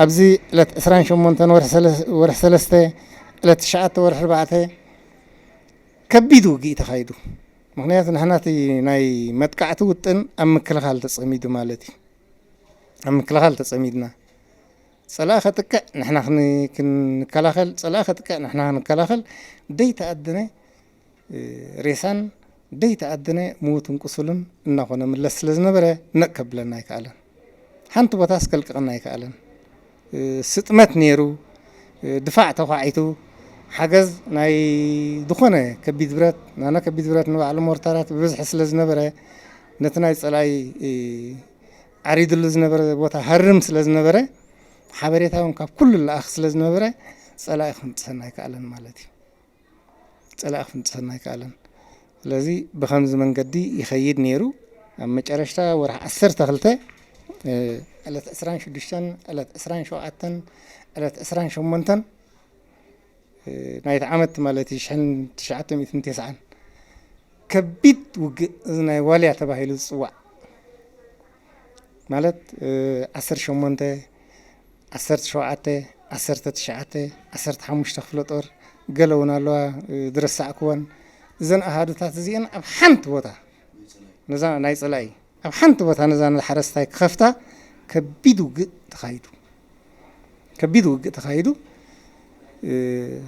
ኣብዚ ዕለት ዕስራን ሸሞንተን ወርሒ ሰለ-፣ ወርሒ ሰለስተ፣ ዕለት ትሽዓተ ወርሒ ኣርባዕተ ከቢድ ውግእ እዩ ተኻይዱ። ምኽንያቱ ንሕና እቲ ናይ መጥቃዕቲ ውጥን ኣብ ምክልኻል ተጸሚዱ ማለት እዩ። ኣብ ምክልኻል ተጸሚድና። ጸላኢ ከጥቅዕ ንሕና ክን-፣ ክንከላኸል፣ ጸላኢ ከጥቅዕ ንሕና ክንከላኸል፣ ደይተኣደነ፣ እ፣ ሬሳን ደይተኣደነ ምዉትን ቁሱልን እናኾነ ምለስ ስለ ዝነበረ፣ ነቕ ከብለና ኣይከኣለን። ሓንቲ ቦታ ስከልቅቐና ኣይከኣለን። እ፣ ስጥመት ነይሩ፣ እ፣ ድፋዕ ተዃዒቱ፣ ሓገዝ ናይ ዝኾነ ከቢድ ብረት፣ ናና ከቢድ ብረት ንባዕሉ ሞርታራት ብብዝሒ ስለ ዝነበረ፣ ነቲ ናይ ጸላኢ፣ እ፣ ዓሪድሉ ዝነበረ ቦታ ሃርም ስለ ዝነበረ፣ ሓበሬታ እውን ካብ ኩሉ ለኣኽ ስለ ዝነበረ፣ ጸላኢ ክፍንጥሰና ኣይከኣለን ማለት እዩ። ጸላኢ ክፍንጥሰና ኣይከኣለን። ስለዚ ብኸምዚ መንገዲ ይኸይድ ነይሩ። ኣብ መጨረሽታ ወርሒ ዓሰርተ ክልተ፣ እ፣ ዕለት ዕስራን ሽዱሽተን፣ ዕለት ዕስራን ሸውዓተን፣ ዕለት ዕስራን ሸሞንተን፣ እ፣ ናይቲ ዓመት ማለት እዩ፣ ሽሕን ትሽዓተ ሚእትን ተስዓን፣ ከቢድ ውግእ፣ እዚ ናይ ዋልያ ተባሂሉ ዝጽዋዕ ማለት፣ እ፣ ዓሰርተ ሸሞንተ፣ ዓሰርተ ሸውዓተ፣ ዓሰርተ ትሽዓተ፣ ዓሰርተ ሓሙሽተ ክፍለ ጦር፣ ገለ እውን ኣለዋ፣ እ፣ ዝረሳዕክወን። እዘን ኣሃዱታት እዚአን ኣብ ሓንቲ ቦታ፣ ነዛ ናይ ጸላኢ፣ ኣብ ሓንቲ ቦታ ነዛ ንሓረስታይ ክኸፍታ ከቢድ ውግእ ተኻይዱ። ከቢድ ውግእ ተኻይዱ። እ፣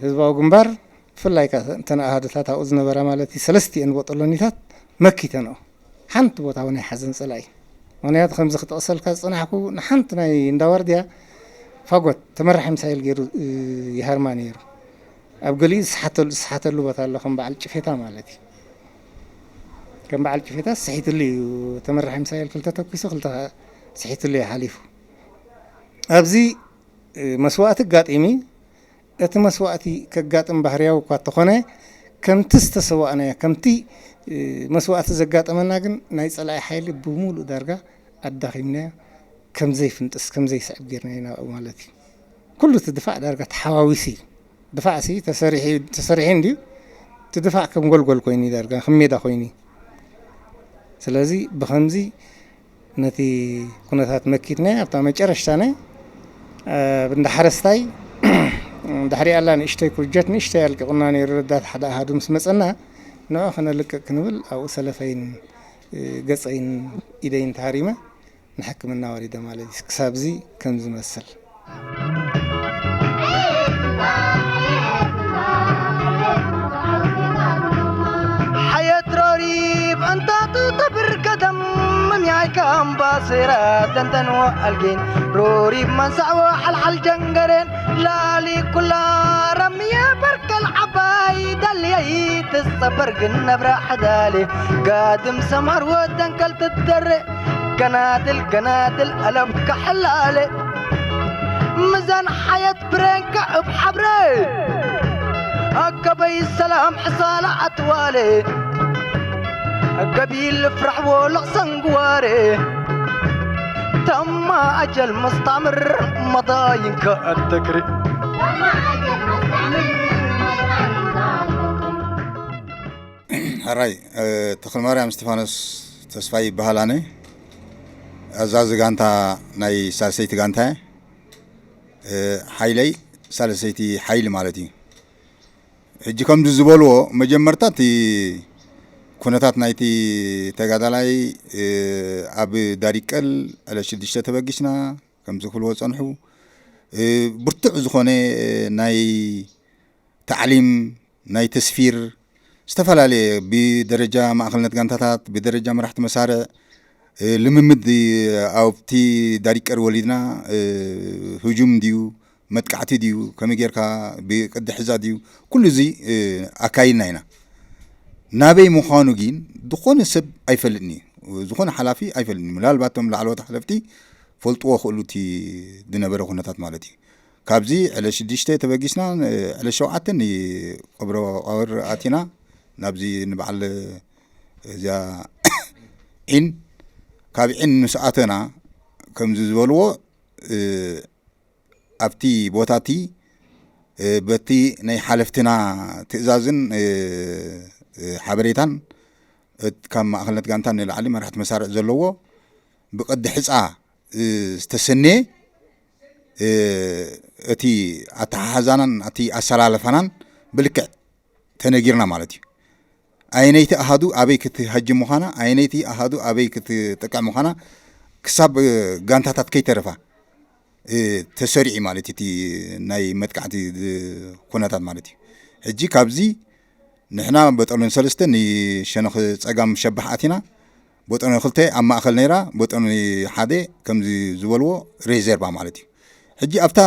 ህዝባዊ ግንባር፣ ብፍላይ ከኣ እተን ኣሃዱታት ኣብኡ ዝነበራ ማለት እዩ፣ ሰለስቲአን ቦጦሎኒታት መኪተንኦ። ሓንቲ ቦታ እውን ኣይሓዘን ጸላኢ። ምኽንያቱ ከምዚ ክጠቕሰልካ ዝጸናሕኩ፣ ንሓንቲ ናይ እንዳ ዋርድያ ፋጎት ተመራሒ ሚሳይል ገይሩ፣ እ፣ ይሃርማ ነይሩ። ኣብ ገሊኡ ዝስሓተሉ፣ ዝስሓተሉ ቦታ ኣሎ፣ ከም በዓል ጭፌታ ማለት እዩ። ከም በዓል ጭፌታ ስሒትሉ እዩ፣ ተመራሒ ሚሳይል ክልተ ተኩሱ፣ ክልተ ከኣ ስሒትሉ እዩ ሓሊፉ። ኣብዚ፣ እ፣ መስዋእቲ ኣጋጢሚ፣ እቲ መስዋእቲ ከጋጥም ባህርያዊ እኳ እንተኾነ፣ ከምቲ ዝተሰዋእናዮ፣ ከምቲ፣ እ፣ መስዋእቲ ዘጋጠመና ግን ናይ ጸላኢ ሓይሊ ብምሉእ ዳርጋ ኣዳኺምናዮ፣ ከም ዘይፍንጥስ፣ ከም ዘይስዕብ ጌርናዮ ናብኡ ማለት እዩ። ኩሉ እቲ ድፋዕ ዳርጋ ተሓዋዊሱ እዩ። ድፋዕሲ ተሰሪሑ፣ ተሰሪሑ እንድዩ፣ እቲ ድፋዕ ከም ጎልጎል ኮይኑ እዩ ዳርጋ፣ ከም ሜዳ ኮይኑ እዩ። ስለዚ ብኸምዚ ነቲ ኩነታት መኪትናዮ፣ ኣብታ መጨረሽታና፣ ኣብ እንዳ ሓረስታይ፣ ድሕሪኣ ኣላ ንእሽተይ ኩርጀት፣ ንእሽተይ ኣልቂቑና ነይሩ፣ ረዳት ሓደ ኣሃዱ ምስ መጸና፣ ንዑ ከነልቅቕ ክንብል፣ ኣብኡ ሰለፈይን፣ ገጸይን ኢደይን ተሃሪመ፣ ንሕክምና ወሪደ ማለት እዩ። ክሳብዚ ከም ዝመስል። ሓየት ሮሪብ እንታቱ ተብር ቀደም ምምያይ ካምባሴራ ተንተንዎ ኣልጌን ሮሪብ መንሳዕዎ ሓልሓል ጀንገሬን ላሊ ኩላ ረምየ በርከል ዓባይ ደልየይ ትጸበር ግን ነብራ ሓዳሌ ጋድም ሰምሃርዎ ደንከል ትደሬ ገናድል ገናድል ኣለምካ ሕላለ ምዛን ሓየት ብሬንካ እብ ሓብረ ኣከበይ ሰላም ሕሳላ ኣትዋለ ገቢል ፍራሕዎ ለቕሰንግዋረ ተማ ኣጀል መስታምር መዳይንካ ኣተክሪ ሕራይ ተኽለማርያም እስጢፋኖስ ተስፋይ ይበሃል። ኣነ ኣዛዚ ጋንታ ናይ ሳልሰይቲ ጋንታ እየ። ሓይለይ ሳልሰይቲ ሓይሊ ማለት እዩ። ሕጂ ከምዚ ዝበልዎ መጀመርታ እቲ ኩነታት ናይቲ ተጋዳላይ ኣብ ዳሪቀል ዕለት ሽዱሽተ ተበጊስና ከምዚ ክብልዎ ጸንሑ። ብርቱዕ ዝኾነ ናይ ታዕሊም ናይ ተስፊር ዝተፈላለየ ብደረጃ ማእኸልነት ጋንታታት ብደረጃ መራሕቲ መሳርዕ ልምምድ ኣብቲ ዳሪቀር ወሊድና፣ ህጁም ድዩ መጥቃዕቲ ድዩ፣ ከመይ ጌርካ ብቅዲ ሕዛ ድዩ፣ ኩሉ እዚ ኣካይድና ኢና። ናበይ ምዃኑ ግን ዝኾነ ሰብ ኣይፈልጥን እዩ። ዝኾነ ሓላፊ ኣይፈልጥን እዩ። ምናልባት እቶም ላዕለዎት ሓለፍቲ ፈልጥዎ ክእሉ እቲ ዝነበረ ኩነታት ማለት እዩ። ካብዚ ዕለ ሽዱሽተ ተበጊስና፣ ዕለ ሸውዓተ ንቀብረ መቃብር ኣቲና፣ ናብዚ ንበዓል እዚኣ ዒን፣ ካብ ዒን ምስ ኣተና ከምዚ ዝበልዎ፣ ኣብቲ ቦታ እቲ በቲ ናይ ሓለፍትና ትእዛዝን ሓበሬታን ካብ ማእኸልነት ጋንታ ንላዕሊ መራሕቲ መሳርዕ ዘለዎ ብቅዲ ሕፃ ዝተሰነየ እቲ ኣተሓሕዛናን እቲ ኣሰላለፋናን ብልክዕ ተነጊርና ማለት እዩ። ኣየነይቲ ኣሃዱ ኣበይ ክትሃጅም ምዃና፣ ኣየነይቲ ኣሃዱ ኣበይ ክትጥቅዕ ምዃና ክሳብ ጋንታታት ከይተረፋ ተሰሪዑ ማለት እዩ። እቲ ናይ መጥቃዕቲ ኩነታት ማለት እዩ። ሕጂ ካብዚ ንሕና በጠሎን ሰለስተ ንሸነኽ ጸጋም ሸባሕ ኣቲና፣ በጠሎን ክልተ ኣብ ማእኸል ነይራ፣ በጠሎን ሓደ ከምዚ ዝበልዎ ሬዘርቫ ማለት እዩ። ሕጂ ኣብታ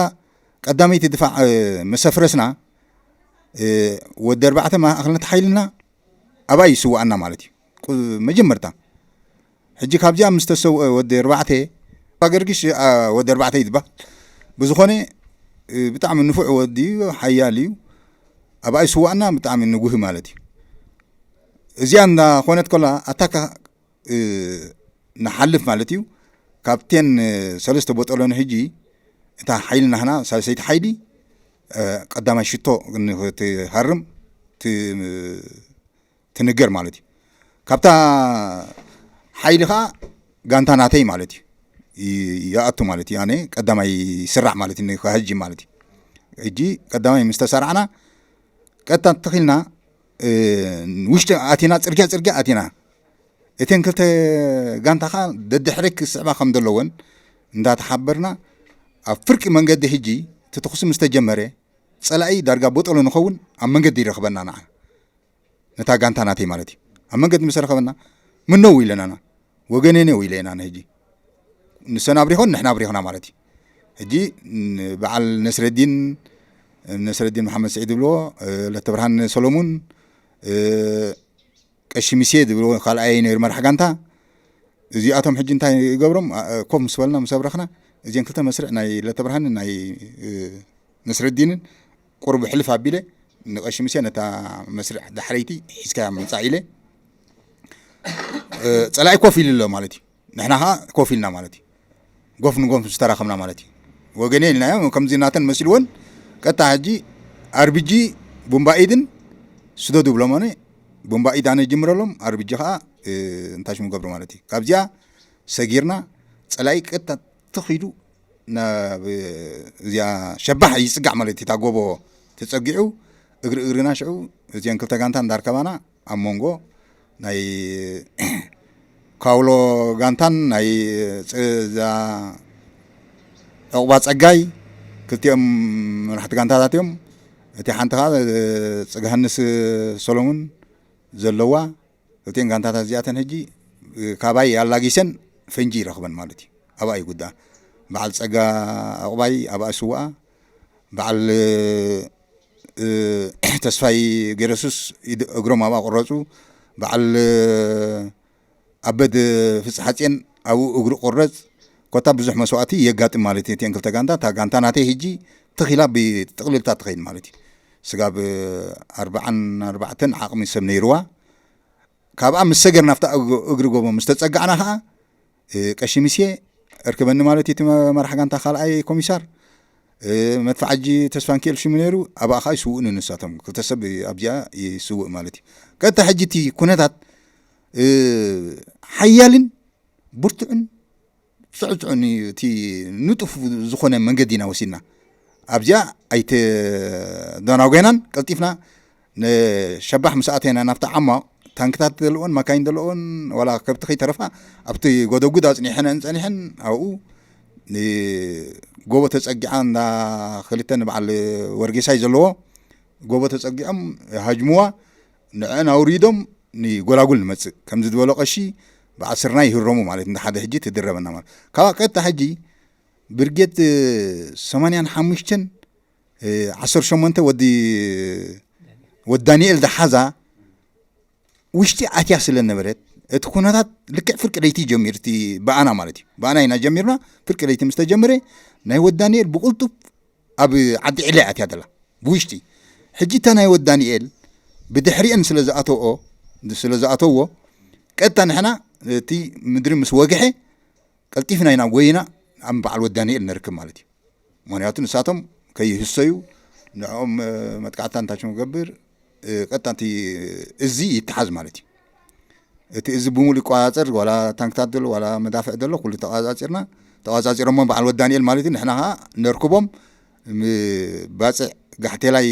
ቀዳመይቲ ድፋዕ መሰፍረስና ወዲ ኣርባዕተ ማእኸልነት ሓይልና ኣብኣ ይስዋኣና ማለት እዩ። መጀመርታ ሕጂ ካብዚኣ ምስ ተሰውአ ወዲ ኣርባዕተ፣ ገርግሽ ወዲ ኣርባዕተ ይትባል። ብዝኾነ ብጣዕሚ ንፉዕ ወዲ እዩ፣ ሓያል እዩ። ኣብኣ ይስዋኣና ብጣዕሚ ንጉህ ማለት እዩ። እዚኣ እንዳ ኮነት ከላ ኣታካ ንሓልፍ ማለት እዩ። ካብቴን ሰለስተ ቦጠሎኒ ሕጂ እታ ሓይሊ ናህና ሳልሰይቲ ሓይሊ ቀዳማይ ሽቶ ክትሃርም ትንገር ማለት እዩ። ካብታ ሓይሊ ከዓ ጋንታ ናተይ ማለት እዩ ይኣቱ ማለት እዩ። ኣነ ቀዳማይ ይስራሕ ማለት እዩ፣ ንክሃጅም ማለት እዩ። ሕጂ ቀዳማይ ምስ ተሰራዕና ቀጥታ ተኺልና ውሽጢ ኣቲና፣ ፅርግያ ፅርግያ ኣቲና፣ እተን ክልተ ጋንታ ከዓ ደድሕሪ ክስዕባ ከም ዘለወን እንዳተሓበርና፣ ኣብ ፍርቂ መንገዲ ሕጂ እቲ ተኹሲ ምስ ተጀመረ፣ ፀላኢ ዳርጋ ቦጠሎ ንኸውን ኣብ መንገዲ ይረኽበና። ንዓ ነታ ጋንታ ናተይ ማለት እዩ። ኣብ መንገዲ ምስ ረኸበና፣ ምነው ኢለናና፣ ወገኔ ነው ኢለና። ሕጂ ንሰን ኣብሪኾን ንሕና ኣብሪኾና ማለት እዩ። ሕጂ በዓል ነስረዲን፣ ነስረዲን መሓመድ ስዒድ ዝብልዎ፣ ለተብርሃን ሰሎሙን፣ ቀሺ ሚሴ ዝብልዎ ካልኣይ ነይሩ መራሕ ጋንታ። እዚኣቶም ሕጂ እንታይ ይገብሮም? ኮፍ ምስ በልና ምስ ኣብረኽና፣ እዚን ክልተ መስርዕ ናይ ለተብርሃን ናይ ነስረዲንን ቁሩብ ሕልፍ ኣቢለ ንቀሺ ሙሴ ነታ መስርዕ ዳሕረይቲ ሒዝካያ ምምጻእ ኢለ፣ ጸላኢ ኮፍ ኢሉ ኣሎ ማለት እዩ። ንሕና ኸዓ ኮፍ ኢልና ማለት እዩ። ጎፍ ንጎፍ ዝተራኸብና ማለት እዩ። ወገኔ ኢልናዮ፣ ከምዚ ናተን መሲልወን ቀጥታ ሕጂ ኣርቢጂ ቡምባኢድን ስደዱ ብሎሞኒ፣ ቡምባኢድ ኣነ ጅምረሎም፣ ኣርቢጂ ኸዓ እንታይ ሽሙ ገብሩ ማለት እዩ። ካብዚኣ ሰጊርና ጸላኢ ቀጥታ ትኺዱ ናብ እዚኣ ሸባሕ ይጽጋዕ ማለት እዩ። እታ ጎቦ ተጸጊዑ እግሪ እግርና ሽዑ እዚአን ክልተ ጋንታ እንዳርከባና ኣብ መንጎ ናይ ካውሎ ጋንታን ናይ እዛ ዕቑባ ጸጋይ ክልቲኦም መራሕቲ ጋንታታት እዮም። እቲ ሓንቲ ከዓ ጽግሃንስ ሰሎሙን ዘለዋ። እተን ጋንታታት እዚኣተን ሕጂ ካባይ ኣላጊሰን ፈንጂ ይረኽበን ማለት እዩ። ኣብኣ ይጉድኣ። በዓል ጸጋ ዕቑባይ ኣብኣ ይስውኣ። በዓል ተስፋይ ገረሱስ እግሮም ኣብኣ ቁረፁ። በዓል ኣበድ ፍፅሓፅየን ኣብኡ እግሩ ቁረፅ። ኮታ ብዙሕ መስዋእቲ የጋጥም ማለት እዩ። እተን ክልተ ጋንታ፣ እታ ጋንታ ናተይ ሕጂ ትኺላ ብጥቕልልታ ትኸይድ ማለት እዩ። ስጋብ ኣርባዓን ኣርባዕተን ዓቕሚ ሰብ ነይርዋ። ካብኣ ምስ ሰገር ናብታ እግሪ ጎቦ ምስ ተጸጋዕና ኸዓ ቀሺ ሚሴ እርክበኒ ማለት እዩ። እቲ መራሕ ጋንታ ካልኣይ ኮሚሳር መድፍዓጂ ተስፋንኪኤል ሽሙ ነይሩ። ኣብኣ ኸዓ ይስውእኒ ንሳቶም ክልተ ሰብ ኣብዚኣ ይስውእ ማለት እዩ። ቀጥታ ሕጂ እቲ ኩነታት ሓያልን ብርቱዕን ጽዕጽዑን እዩ። እቲ ንጡፍ ዝኾነ መንገዲ ኢና ወሲድና። ኣብዚኣ ኣይተደናጎናን፣ ቀልጢፍና ንሸባሕ ምስ ኣተና ናብቲ ዓማ ታንክታት ዘለዎን ማካይን ዘለዎን ዋላ ከብቲ ከይተረፋ ኣብቲ ጎደጉድ ኣጽኒሐን ጸኒሐን ኣብኡ ጎቦ ተጸጊዓ እንዳ ክልተ ንበዓል ወርጌሳይ ዘለዎ ጎቦ ተጸጊዖም ሃጅምዋ ንዕን ኣውሪዶም ንጎላጉል ንመጽእ ከምዚ ዝበሎ ቀሺ ብኣስርና ይህረሙ ማለት እንደ ሓደ ሕጂ ትድረበና ማለት ካብ ቀጥታ ሕጂ ብርጌድ ሰማንያን ሓሙሽተን ዓሰርተ ሸሞንተ ወዲ ወዲ ዳንኤል ዝሓዛ ውሽጢ ኣትያ ስለ ነበረት እቲ ኩነታት ልክዕ ፍርቂ ለይቲ ጀሚሩ እቲ ብኣና ማለት እዩ ብኣና ኢና ጀሚርና። ፍርቂ ለይቲ ምስ ተጀመረ ናይ ወዲ ዳንኤል ብቕልጡፍ ኣብ ዓዲ ዕለ ኣትያ ደላ ብውሽጢ። ሕጂ እታ ናይ ወዲ ዳንኤል ብድሕሪአን ስለ ዝኣተዎ ስለ ዝኣተዎ ቀጥታ ንሕና እቲ ምድሪ ምስ ወግሐ ቀልጢፍና ኢና ጎይና ኣብ በዓል ወዲ ዳንኤል ነርክብ ማለት እዩ። ምክንያቱ ንሳቶም ከይህሰዩ ንዕኦም መጥቃዕታ እንታይ ክገብር ቀጥታ እቲ እዚ ይተሓዝ ማለት እዩ። እቲ እዚ ብምሉእ ይቆፃፀር ዋላ ታንክታት ዘሎ ዋላ መዳፍዕ ዘሎ ኩሉ ተቋፃፂርና ተቋፃፂሮሞ በዓል ወዲ ዳንኤል ማለት እዩ። ንሕና ከዓ ነርክቦም ባፅዕ ጋሕቴላይ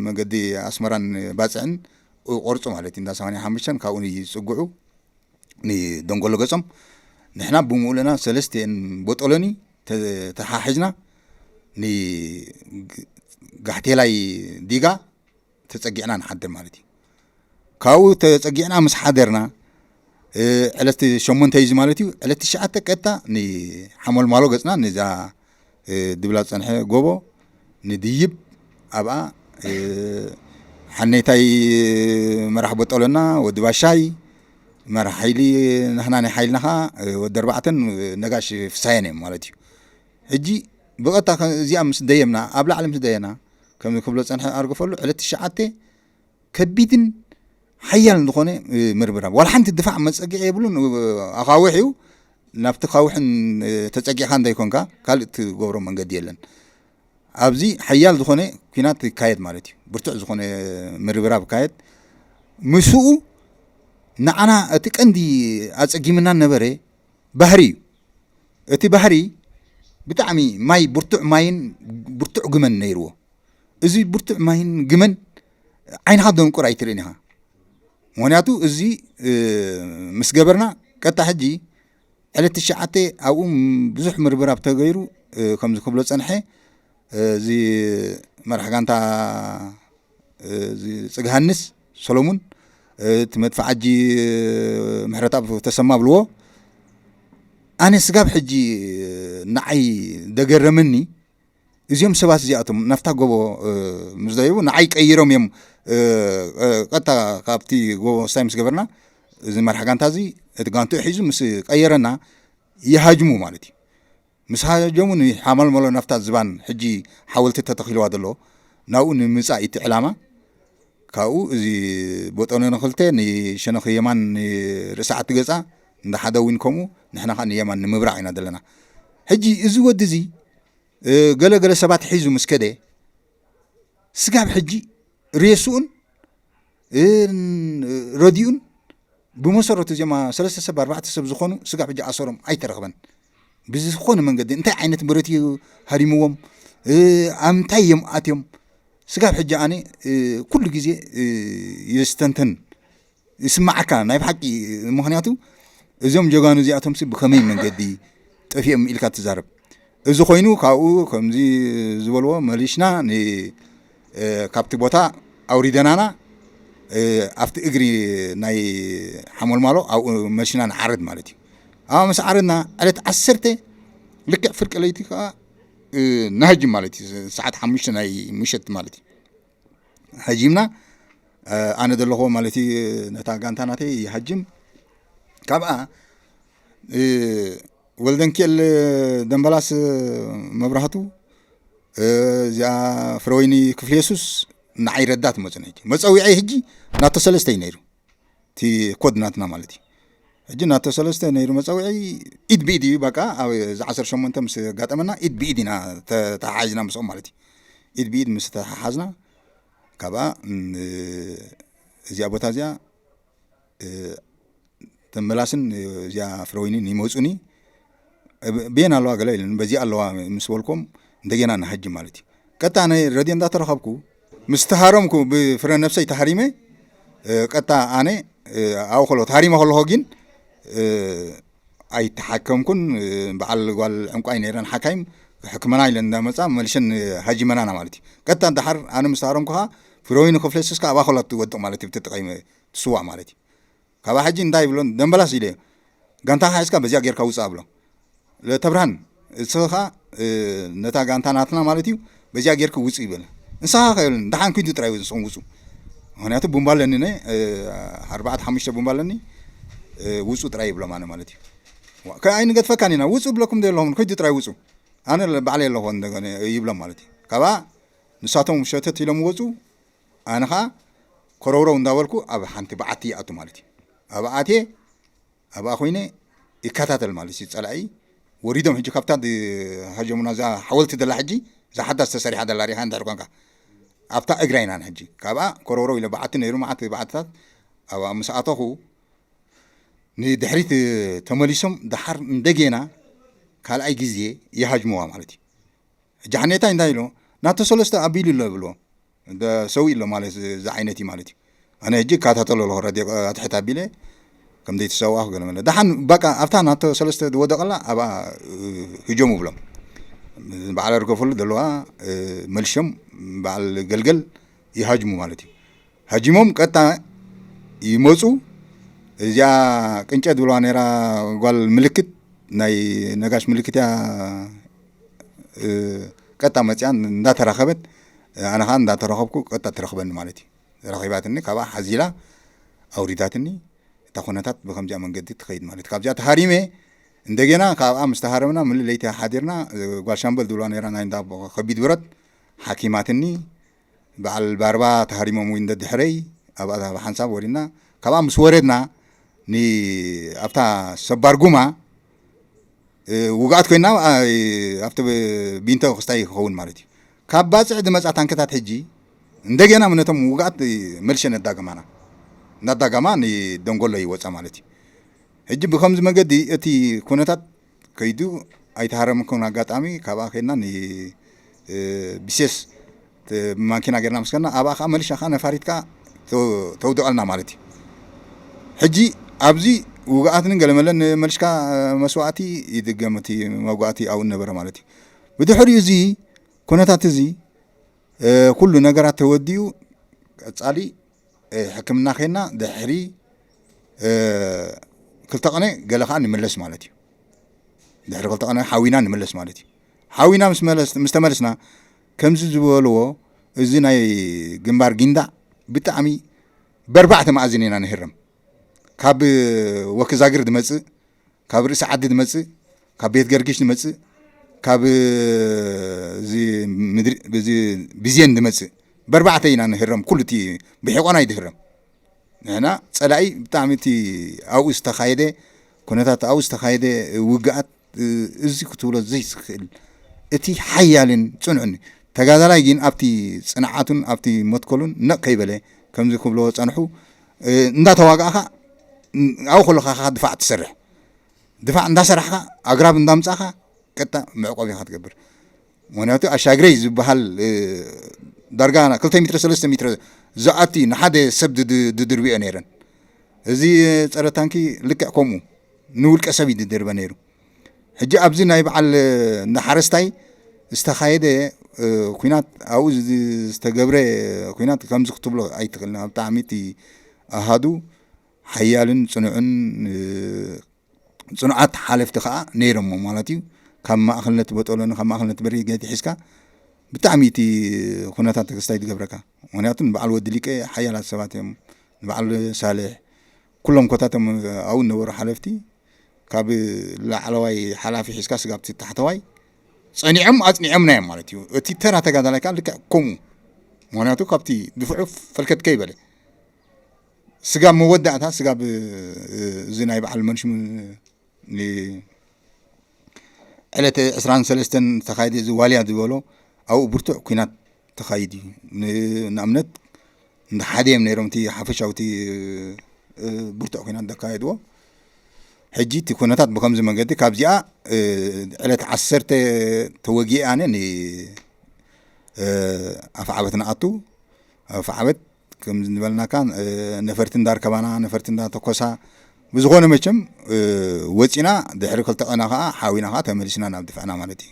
መገዲ ኣስመራን ባፅዕን ቆርፁ ማለት እዩ። እንዳ ሰማንያ ሓሙሽተን ካብኡ ይፅግዑ ንደንጎሎ ገጾም ንሕና ብምሉእና ሰለስቲአን ቦጦሎኒ ተሓሒዝና ንጋሕቴላይ ዲጋ ተጸጊዕና ንሓድር ማለት እዩ። ካብኡ ተጸጊዕና ምስ ሓደርና ዕለት ሸሞንተ እዩ ማለት እዩ። ዕለት ትሽዓተ ቀጥታ ንሓመልማሎ ገጽና ንዛ ድብላ ዝጸንሐ ጎቦ ንድይብ ኣብኣ ሓኔታይ መራሕ ቦጦሎና ወዲ ባሻይ መራሕ ሓይሊ ናህና ናይ ሓይልና ኸዓ ወዲ ኣርባዕተን ነጋሽ ፍሳየን እዮም ማለት እዩ። ሕጂ ብቐጥታ እዚኣ ምስ ደየምና ኣብ ላዕሊ ምስ ደየና ከም ክብሎ ጸንሐ ኣርገፈሉ ዕለት ትሽዓተ ከቢድን ሓያል ዝኾነ ምርብራብ ዋላ ሓንቲ ድፋዕ መጸግዒ የብሉን። ኣኻውሕ እዩ ናብቲ ካውሕን ተጸጊዕካ እንዳይኮንካ ካልእ ትገብሮ መንገዲ የለን። ኣብዚ ሓያል ዝኾነ ኲናት ይካየድ ማለት እዩ። ብርቱዕ ዝኾነ ምርብራብ ይካየድ። ምስኡ ንዓና እቲ ቀንዲ ኣጸጊምና ነበረ ባህሪ እዩ። እቲ ባህሪ ብጣዕሚ ማይ ብርቱዕ ማይን ብርቱዕ ግመን ነይርዎ። እዚ ብርቱዕ ማይን ግመን ዓይንኻ ደንቁር ኣይትርእን ኢኻ። ምክንያቱ እዚ ምስ ገበርና ቀጥታ ሕጂ ዕለት ትሽዓተ ኣብኡ ብዙሕ ምርብራብ ተገይሩ ከምዚ ክብሎ ጸንሐ እዚ መራሕ ጋንታ እዚ ጽግሃንስ ሰሎሙን እቲ መድፍዓጂ ምሕረትኣብ ተሰማ ብልዎ ኣነ ስጋብ ሕጂ ንዓይ ደገረመኒ። እዚኦም ሰባት እዚኣቶም ናፍታ ጎቦ ምስ ደይቡ ንዓይ ቀይሮም እዮም ቀጥታ ካብቲ ጎቦ ስታይ ምስ ገበርና እዚ መራሕ ጋንታ እዚ እቲ ጋንትኡ ሒዙ ምስ ቀየረና ይሃጅሙ ማለት እዩ። ምስ ሃጀሙ ንሓመልመሎ ናፍታ ዝባን ሕጂ ሓወልቲ ተተኺልዋ ዘሎ ናብኡ ንምጻእ እቲ ዕላማ ካብኡ እዚ ቦጠኖ ንክልተ ንሸነኽ የማን ንርእሲ ዓቲ ገጻ እንዳ ሓደ እውን ከምኡ ንሕና ከዓ ንየማን ንምብራቕ ኢና ዘለና። ሕጂ እዚ ወዲ እዚ ገለ ገለ ሰባት ሒዙ ምስ ከደ ስጋብ ሕጂ ሬስኡን ረዲኡን ብመሰረቱ እዚኦም ሰለስተ ሰብ ኣርባዕተ ሰብ ዝኾኑ ስጋብ ሕጂ ኣሰሮም ኣይተረኽበን። ብዝኾነ መንገዲ እንታይ ዓይነት ብረት እዩ ሃሪምዎም ኣብ ምንታይ እዮም ኣትዮም ስጋብ ሕጂ ኣነ ኩሉ ግዜ የስተንተን ይስማዓካ ናይ ብሓቂ። ምክንያቱ እዞም ጀጋኑ እዚኣቶም ብከመይ መንገዲ ጠፊኦም ኢልካ ትዛረብ። እዚ ኮይኑ ካብኡ ከምዚ ዝበልዎ መሊሽና ካብቲ ቦታ ኣውሪደናና ኣብቲ እግሪ ናይ ሓሞልማሎ ኣብኡ መሊሽና ንዓርድ ማለት እዩ። ኣብ ምስ ዓረድና ዕለት ዓሰርተ ልክዕ ፍርቂ ለይቲ ከዓ ንሃጅም ማለት እዩ። ሰዓት ሓሙሽተ ናይ ምሸት ማለት እዩ። ሃጂምና ኣነ ዘለኹዎ ማለት እዩ። ነታ ጋንታ ናተይ ይሃጅም ካብኣ ወልደንኪኤል ደንበላስ መብራህቱ እዚኣ ፍረወይኒ ክፍለ የሱስ ንዓይ ረዳት መፁ። ሕጂ መፀዊዐይ ሕጂ ናቶ ሰለስተ እዩ ነይሩ እቲ ኮድ ናትና ማለት እዩ። ሕጂ ናቶ ሰለስተ ነይሩ መፀዊዒ ኢድ ብኢድ እዩ በቃ ኣብ እዚ ዓሰርተ ሸሞንተ ምስ ኣጋጠመና ኢድ ብኢድ ኢና ተተሓሓዝና ምስኦም ማለት እዩ። ኢድ ብኢድ ምስ ተሓሓዝና ካብኣ እዚኣ ቦታ እዚኣ ተመላስን እዚኣ ፍረወይኒን ይመፁኒ ብየን ኣለዋ ገለ ኢለን በዚ ኣለዋ ምስ በልኮም እንደገና ንሃጂ ማለት እዩ። ቀጥታ ናይ ረድዮ እንዳተረኸብኩ ምስ ተሃረምኩ ብፍረ ነብሰይ ተሃሪመ ቀጥታ ኣነ ኣብኡ ከሎ ተሃሪመ ከለኹ ግን ኣይተሓከምኩን። በዓል ጓል ዕንቋይ ነይረን ሓካይም ሕክመና ኢለን እንዳመፃ መልሸን ሃጂመናና ማለት እዩ። ቀጥታ እንዳሓር ኣነ ምስ ተሃረምኩ ከዓ ፍረወይኒ ክፍለስስ ከዓ ኣብኣ ከሎ ትወድቕ ማለት እዩ። ብትጥቐይ ትስዋእ ማለት እዩ። ካብኣ ሕጂ እንታይ ይብሎ ደንበላስ ኢለ ጋንታኻ ሒዝካ በዚኣ ጌርካ ውፃእ ብሎ። ለተብርሃን፣ እስኻ ነታ ጋንታ ናትና ማለት እዩ፣ በዚኣ ጌርክ ውፁ ይበል። እንስኻ ከይብል ደሓን ኪዱ ጥራይ ንስኹም ውፁ። ምክንያቱ ቡምባ ኣለኒ፣ ኣርባዕተ ሓሙሽተ ቡምባ ኣለኒ፣ ውፁ ጥራይ ይብሎም ኣነ ማለት እዩ። ከኣይ ንገድፈካን ኢና፣ ውፁ ብለኩም ዶ ኣለኹም፣ ኪዱ ጥራይ ውፁ፣ ኣነ ባዕለ ኣለኹ ይብሎም ማለት እዩ። ካብኣ ንሳቶም ሸተት ኢሎም ወፁ። ኣነ ኸዓ ኮረውረው እንዳበልኩ ኣብ ሓንቲ በዓቲ ይኣቱ ማለት እዩ። ኣብ ኣትየ ኣብኣ ኮይነ ይከታተል ማለት እዩ። ፀላኢ ወሪዶም ሕጂ ካብታ ሃጀሙና እዛ ሓወልቲ ደላ ሕጂ እዛ ሓዳስ ተሰሪሓ ደላ ሪኻ እንድሕር ኮንካ ኣብታ እግራ ኢና ሕጂ ካብኣ ኮረውረው ኢለ በዓቲ ነይሩ መዓት በዓትታት ኣብኣ ምስ ኣተኹ ንድሕሪት ተመሊሶም ደሓር እንደገና ካልኣይ ግዜ ይሃጅሙዋ ማለት እዩ። ሕጂ ሓኔታይ እንታይ ኢሉ ናቶ ሰለስተ ኣቢሉ ኣሎ ይብልዎ ሰው ኢሎ ማለት እዚ ዓይነት እዩ ማለት እዩ። ኣነ ሕጂ እከታተሎ ኣለኹ ረድዮ ኣትሕት ኣቢለ ከም ዘይተሰዋእኩ ገለ መለ ደሓን በቃ ኣብታ ናቶ ሰለስተ ዝወደቐላ ኣብኣ ህጀሙ ብሎም በዓል ኣርገፈሉ ዘለዋ መልሾም በዓል ገልገል ይሃጅሙ ማለት እዩ። ሃጂሞም ቀጥታ ይመፁ። እዚኣ ቅንጨ ዝብለዋ ነይራ ጓል ምልክት ናይ ነጋሽ ምልክት እያ። ቀጥታ መፅያ እንዳተራኸበት ኣነ ከዓ እንዳተረኸብኩ ቀጥታ ትረኽበኒ ማለት እዩ። ረኺባትኒ ካብኣ ሓዚላ ኣውሪዳትኒ። እታ ኩነታት ብከምዚኣ መንገዲ ትኸይድ ማለት ካብዚኣ ተሃሪመ እንደገና ካብኣ ምስ ተሃረምና ምሉእ ለይቲ ሓዲርና ጓል ሻምበል ዝብላ ነይራ ናይ እንዳ ከቢድ ብረት ሓኪማትኒ። በዓል ባርባ ተሃሪሞም እውን ደድሕረይ ኣብኣ ሓንሳብ ወሪድና ካብኣ ምስ ወረድና ኣብታ ሰባር ጉማ ውግኣት ኮይና ኣብቲ ቢንቶ ክስታይ ክኸውን ማለት እዩ። ካብ ባፅዕ ዝመፃ ታንክታት ሕጂ እንደገና ነቶም ውግኣት መልሸ ነዳገማና እናዳጋማ ንደንጎሎ ይወፃ ማለት እዩ። ሕጂ ብከምዚ መገዲ እቲ ኩነታት ከይዱ ኣይተሃረምኩን ኣጋጣሚ ካብኣ ከድና ብሴስ ብማኪና ጌርና ምስከና ኣብኣ ከዓ መሊሻ ከዓ ነፋሪት ከዓ ተውድቐልና ማለት እዩ። ሕጂ ኣብዚ ውግኣትን ገለመለን መልሽካ መስዋእቲ ይድገም እቲ መጓእቲ ኣብኡ ነበረ ማለት እዩ። ብድሕሪኡ እዚ ኩነታት እዚ ኩሉ ነገራት ተወዲኡ ቀፃሊ ሕክምና ኸይና ድሕሪ ክልተ ቐነ ገለ ከዓ ንምለስ ማለት እዩ። ድሕሪ ክልተ ቐነ ሓዊና ንምለስ ማለት እዩ። ሓዊና ምስ ተመለስና ከምዚ ዝበልዎ እዚ ናይ ግንባር ጊንዳዕ ብጣዕሚ በርባዕተ መኣዝን ኢና ንህረም። ካብ ወክዛግር ዝመፅእ ካብ ርእሲ ዓዲ ዝመፅእ ካብ ቤት ገርጊሽ ዝመፅእ ካብ እዚ ምድሪ እዚ ብዜን ዝመፅእ በርባዕተ ኢና ንህረም። ኩሉ እቲ ብሒቆና እዩ ዝህረም። ንሕና ፀላኢ ብጣዕሚ እቲ ኣብኡ ዝተኻየደ ኩነታት ኣብኡ ዝተኻየደ ውግኣት እዚ ክትብሎ ዘይትኽእል እቲ ሓያልን ፅኑዕን ተጋዳላይ ግን ኣብቲ ፅንዓቱን ኣብቲ መትከሉን ነቕ ከይበለ ከምዚ ክብሎ ፀንሑ እንዳተዋጋእኻ ኣብኡ ከለኻ ድፋዕ ትሰርሕ ድፋዕ እንዳሰራሕካ ኣግራብ እንዳምፃእካ ቀጣ መዕቆብ ኢኻ ትገብር። ምክንያቱ ኣሻግረይ ዝበሃል ዳርጋ ክልተ ሜትሮ ሰለስተ ሜትሮ ዝኣቲ ንሓደ ሰብ ዝድርብዮ ነይረን። እዚ ፀረ ታንኪ ልክዕ ከምኡ ንውልቀ ሰብ እዩ ዝድርበ ነይሩ። ሕጂ ኣብዚ ናይ በዓል እንዳ ሓረስታይ ዝተኻየደ ኩናት ኣብኡ ዝተገብረ ኩናት ከምዚ ክትብሎ ኣይትኽእልን። ብጣዕሚ እቲ ኣሃዱ ሓያልን ፅኑዕን ፅኑዓት ሓለፍቲ ከዓ ነይሮሞ ማለት እዩ። ካብ ማእኸልነት በጦሎኒ ካብ ማእኸልነት በሪ ገቲ ሒዝካ ብጣዕሚ እቲ ኩነታት ተክስታይ ትገብረካ። ምክንያቱ ንበዓል ወዲ ሊቀ ሓያላት ሰባት እዮም። ንበዓል ሳልሕ ኩሎም ኮታቶም ኣብኡ ነበሩ ሓለፍቲ ካብ ላዕለዋይ ሓላፊ ሒዝካ ስጋብ ታሕተዋይ ፀኒዖም ኣፅኒዖምና እዮም ማለት እዩ። እቲ ተራ ተጋዳላይ ከዓ ልክዕ ከምኡ ምክንያቱ ካብቲ ድፍዑ ፈልከት ከይበለ ስጋብ መወዳእታ ስጋብ እዚ ናይ በዓል መንሽሙ ዕለት ዕስራን ሰለስተን ዝተኻየደ እዚ ዋልያ ዝበሎ ኣብኡ ብርቱዕ ኩናት ተኻይድ እዩ። ንኣብነት እንዳ ሓደ እዮም ነይሮም እቲ ሓፈሻዊ እቲ ብርቱዕ ኩናት ዘካየድዎ። ሕጂ እቲ ኩነታት ብከምዚ መንገዲ ካብዚኣ ዕለት ዓሰርተ ተወጊአ ኣነ ንኣፍዓበት ንኣቱ ኣፍዓበት ከም ዝበልናካ ነፈርቲ እንዳርከባና ነፈርቲ እንዳተኮሳ ብዝኾነ መቸም ወፂና ድሕሪ ክልተ ቀና ከዓ ሓዊና ከዓ ተመሊስና ናብ ድፍዕና ማለት እዩ።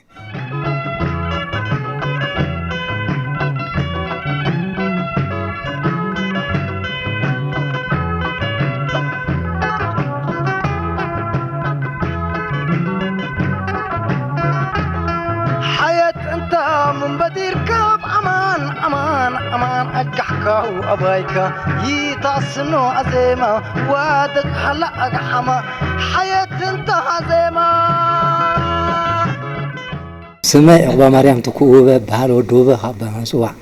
ኣባይካ ይታስኖ ኣዜማ ዋደግ ሃላ ኣግሓማ ሓየት እንተ ኣዜማ። ስመይ ዕቑባ ማርያም ትኩእ ውበ እበሃል፣ ወዲ ውበ ካብ ምጽዋዕ።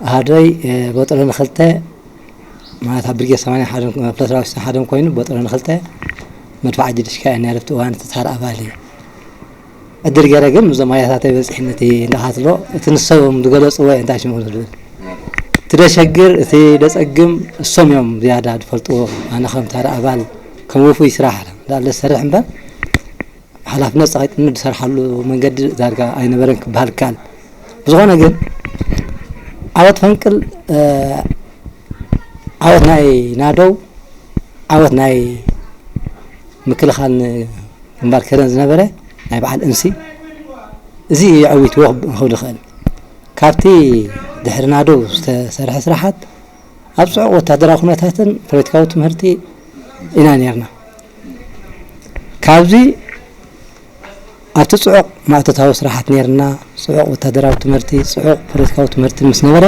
ኣሃደይ፣ እ፣ ቦጥረ ንኽልተ፣ ማለት ኣብ ብርጌድ ሰማንያ ሓደን ክፍለ ሰራዊት ሓደን ኮይኑ፣ ቦጥረ ንኽልተ መድፍዓጂ ድሽካ እየ ነይረ ኣብቲ እዋን፣ እቲ ተራ ኣባል እየ። ዕድል ገይረ ግን፣ ምስዞም ኣያታተይ በጺሕኒ እቲ እንዳኻትሎ፣ እቲ ንሶም ዝገለጽዎ እንታይ ሽሙ ዝብል። እቲ ደሸግር፣ እቲ ደጸግም፣ እሶም እዮም ዝያዳ ዝፈልጥዎ። ኣነ ከም ተራ ኣባል፣ ከም ውፉይ ስራሕ፣ እንዳለ ዝሰርሕ እምበር፣ ሓላፍነት ጸቒጥኒ ዝሰርሓሉ መንገዲ ዳርጋ ኣይነበረን ክበሃል ይከኣል። ብዝኾነ ግን፣ ዓወት ፈንቅል፣ እ፣ ዓወት ናይ ናደው፣ ዓወት ናይ ምክልኻል ግንባር ከረን ዝነበረ ናይ በዓል እንሲ፣ እዚ እዩ የዐዊትዎ ክብል ይኽእል። ካብቲ ድሕሪ ናደው ዝተሰርሐ ስራሓት፣ ኣብ ጽዑቕ ወታደራዊ ኩነታትን ፖለቲካዊ ትምህርቲ ኢና ነይርና። ካብዚ ኣብቲ ጽዑቕ ማእቶታዊ ስራሓት ነይርና፣ ጽዑቕ ወታደራዊ ትምህርቲ፣ ጽዑቕ ፖለቲካዊ ትምህርቲ ምስ ነበረ፣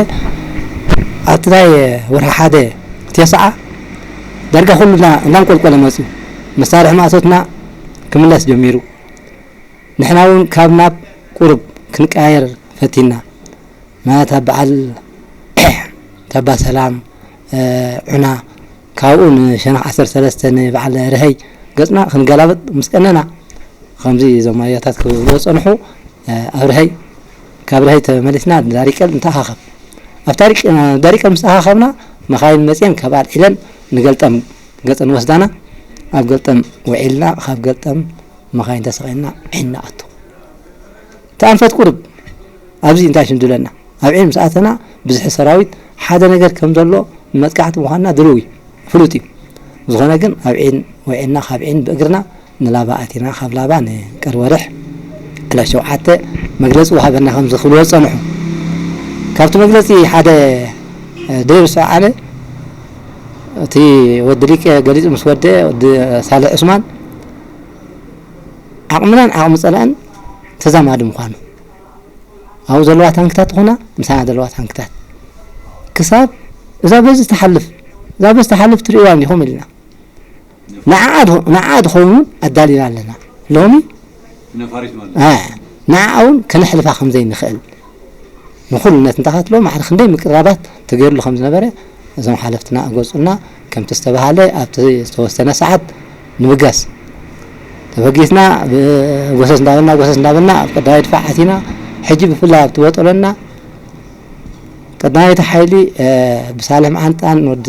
ኣብቲ ናይ ወርሒ ሓደ ተስዓ ዳርጋ ኩሉና እናንቆልቆለ መጽዩ። መሳርሒ ማእቶትና ክምለስ ጀሚሩ። ንሕና እውን ካብ ናብ ቁሩብ ክንቀያየር ፈቲና። ማለት ኣብ በዓል ታባ ሰላም፣ እ፣ ዑና፣ ካብኡ ንሸነኽ ዓሰርተ ሰለስተ ንበዓል ርሀይ ገጽና ክንገላበጥ ምስ ቀነና፣ ከምዚ እዞም ኣያታት ክብልዎ ዝጸንሑ፣ እ፣ ኣብ ርሀይ፣ ካብ ርሀይ ተመሊስና ዳሪቀል ንተኣኻኸብ። ኣብ ታሪቅ-፣ ዳሪቀል ምስ ተኣኻኸብና፣ መኻይን መጽየን ካብ ኣልዒለን ንገልጠም ገጸን ወስዳና፣ ኣብ ገልጠም ውዒልና፣ ካብ ገልጠም መኻይን ተሰቒልና ዒን ንኣቱ። እቲ ኣንፈት ቁሩብ ኣብዚ እንታይ ሽም ድለና፣ ኣብ ዒን ምስ ኣተና ብዝሒ ሰራዊት ሓደ ነገር ከም ዘሎ ንመጥቃዕቲ ምዃንና ድሉው እዩ፣ ፍሉጥ እዩ። ዝኾነ ግን ኣብ ዒን ውዒልና፣ ካብ ዒን ብእግርና ንላባ ኣቲና፣ ካብ ላባ ንቀርወርሕ ዕለት ሸውዓተ መግለጺ ወሃበና ከምዚ ክብልዎ ዝጸንሑ። ካብቲ መግለጺ ሓደ፣ እ፣ ደይርስዖ ኣነ፣ እቲ ወዲ ሊቀ ገሊጹ ምስ ወደአ፣ ወዲ ሳልሕ ዑስማን፣ ዓቕምናን ዓቕሚ ጸላእን ተዛማዲ ምዃኑ፣ ኣብኡ ዘለዋ ታንክታት ትኾና፣ ምሳና ዘለዋ ታንክታት፣ ክሳብ እዛ በዚ ትሓልፍ፣ እዛ በዚ ትሓልፍ ትርእይዋ እንዲኹም ኢልና። ንዓኣ ድ-፣ ንዓኣ ድኸውን እውን ኣዳሊና ኣለና። ሎሚ ነፋሪት ማለት አ፣ ንዓኣ እውን ከነሕልፋ ከም ዘይንኽእል፣ ንኹሉ ነቲ እንተኻትሎ ማዕረ ክንደይ ምቅርራባት ተገይሩሉ ከም ዝነበረ እዞም ሓለፍትና እገጹልና። ከምቲ ዝተባሃለ ኣብቲ ዝተወሰነ ሰዓት ንምጋስ ተበጊስና፣ ብ-፣ ጎሰስ እንዳበልና፣ ጎሰስ እንዳበልና ኣብ ቀዳማይ ድፋዕ ኣቲና። ሕጂ ብፍላይ ኣብቲ ቦጦሎና ቀዳማይቲ ሓይሊ፣ እ፣ ብሳልሕ መዓንጣን ወዲ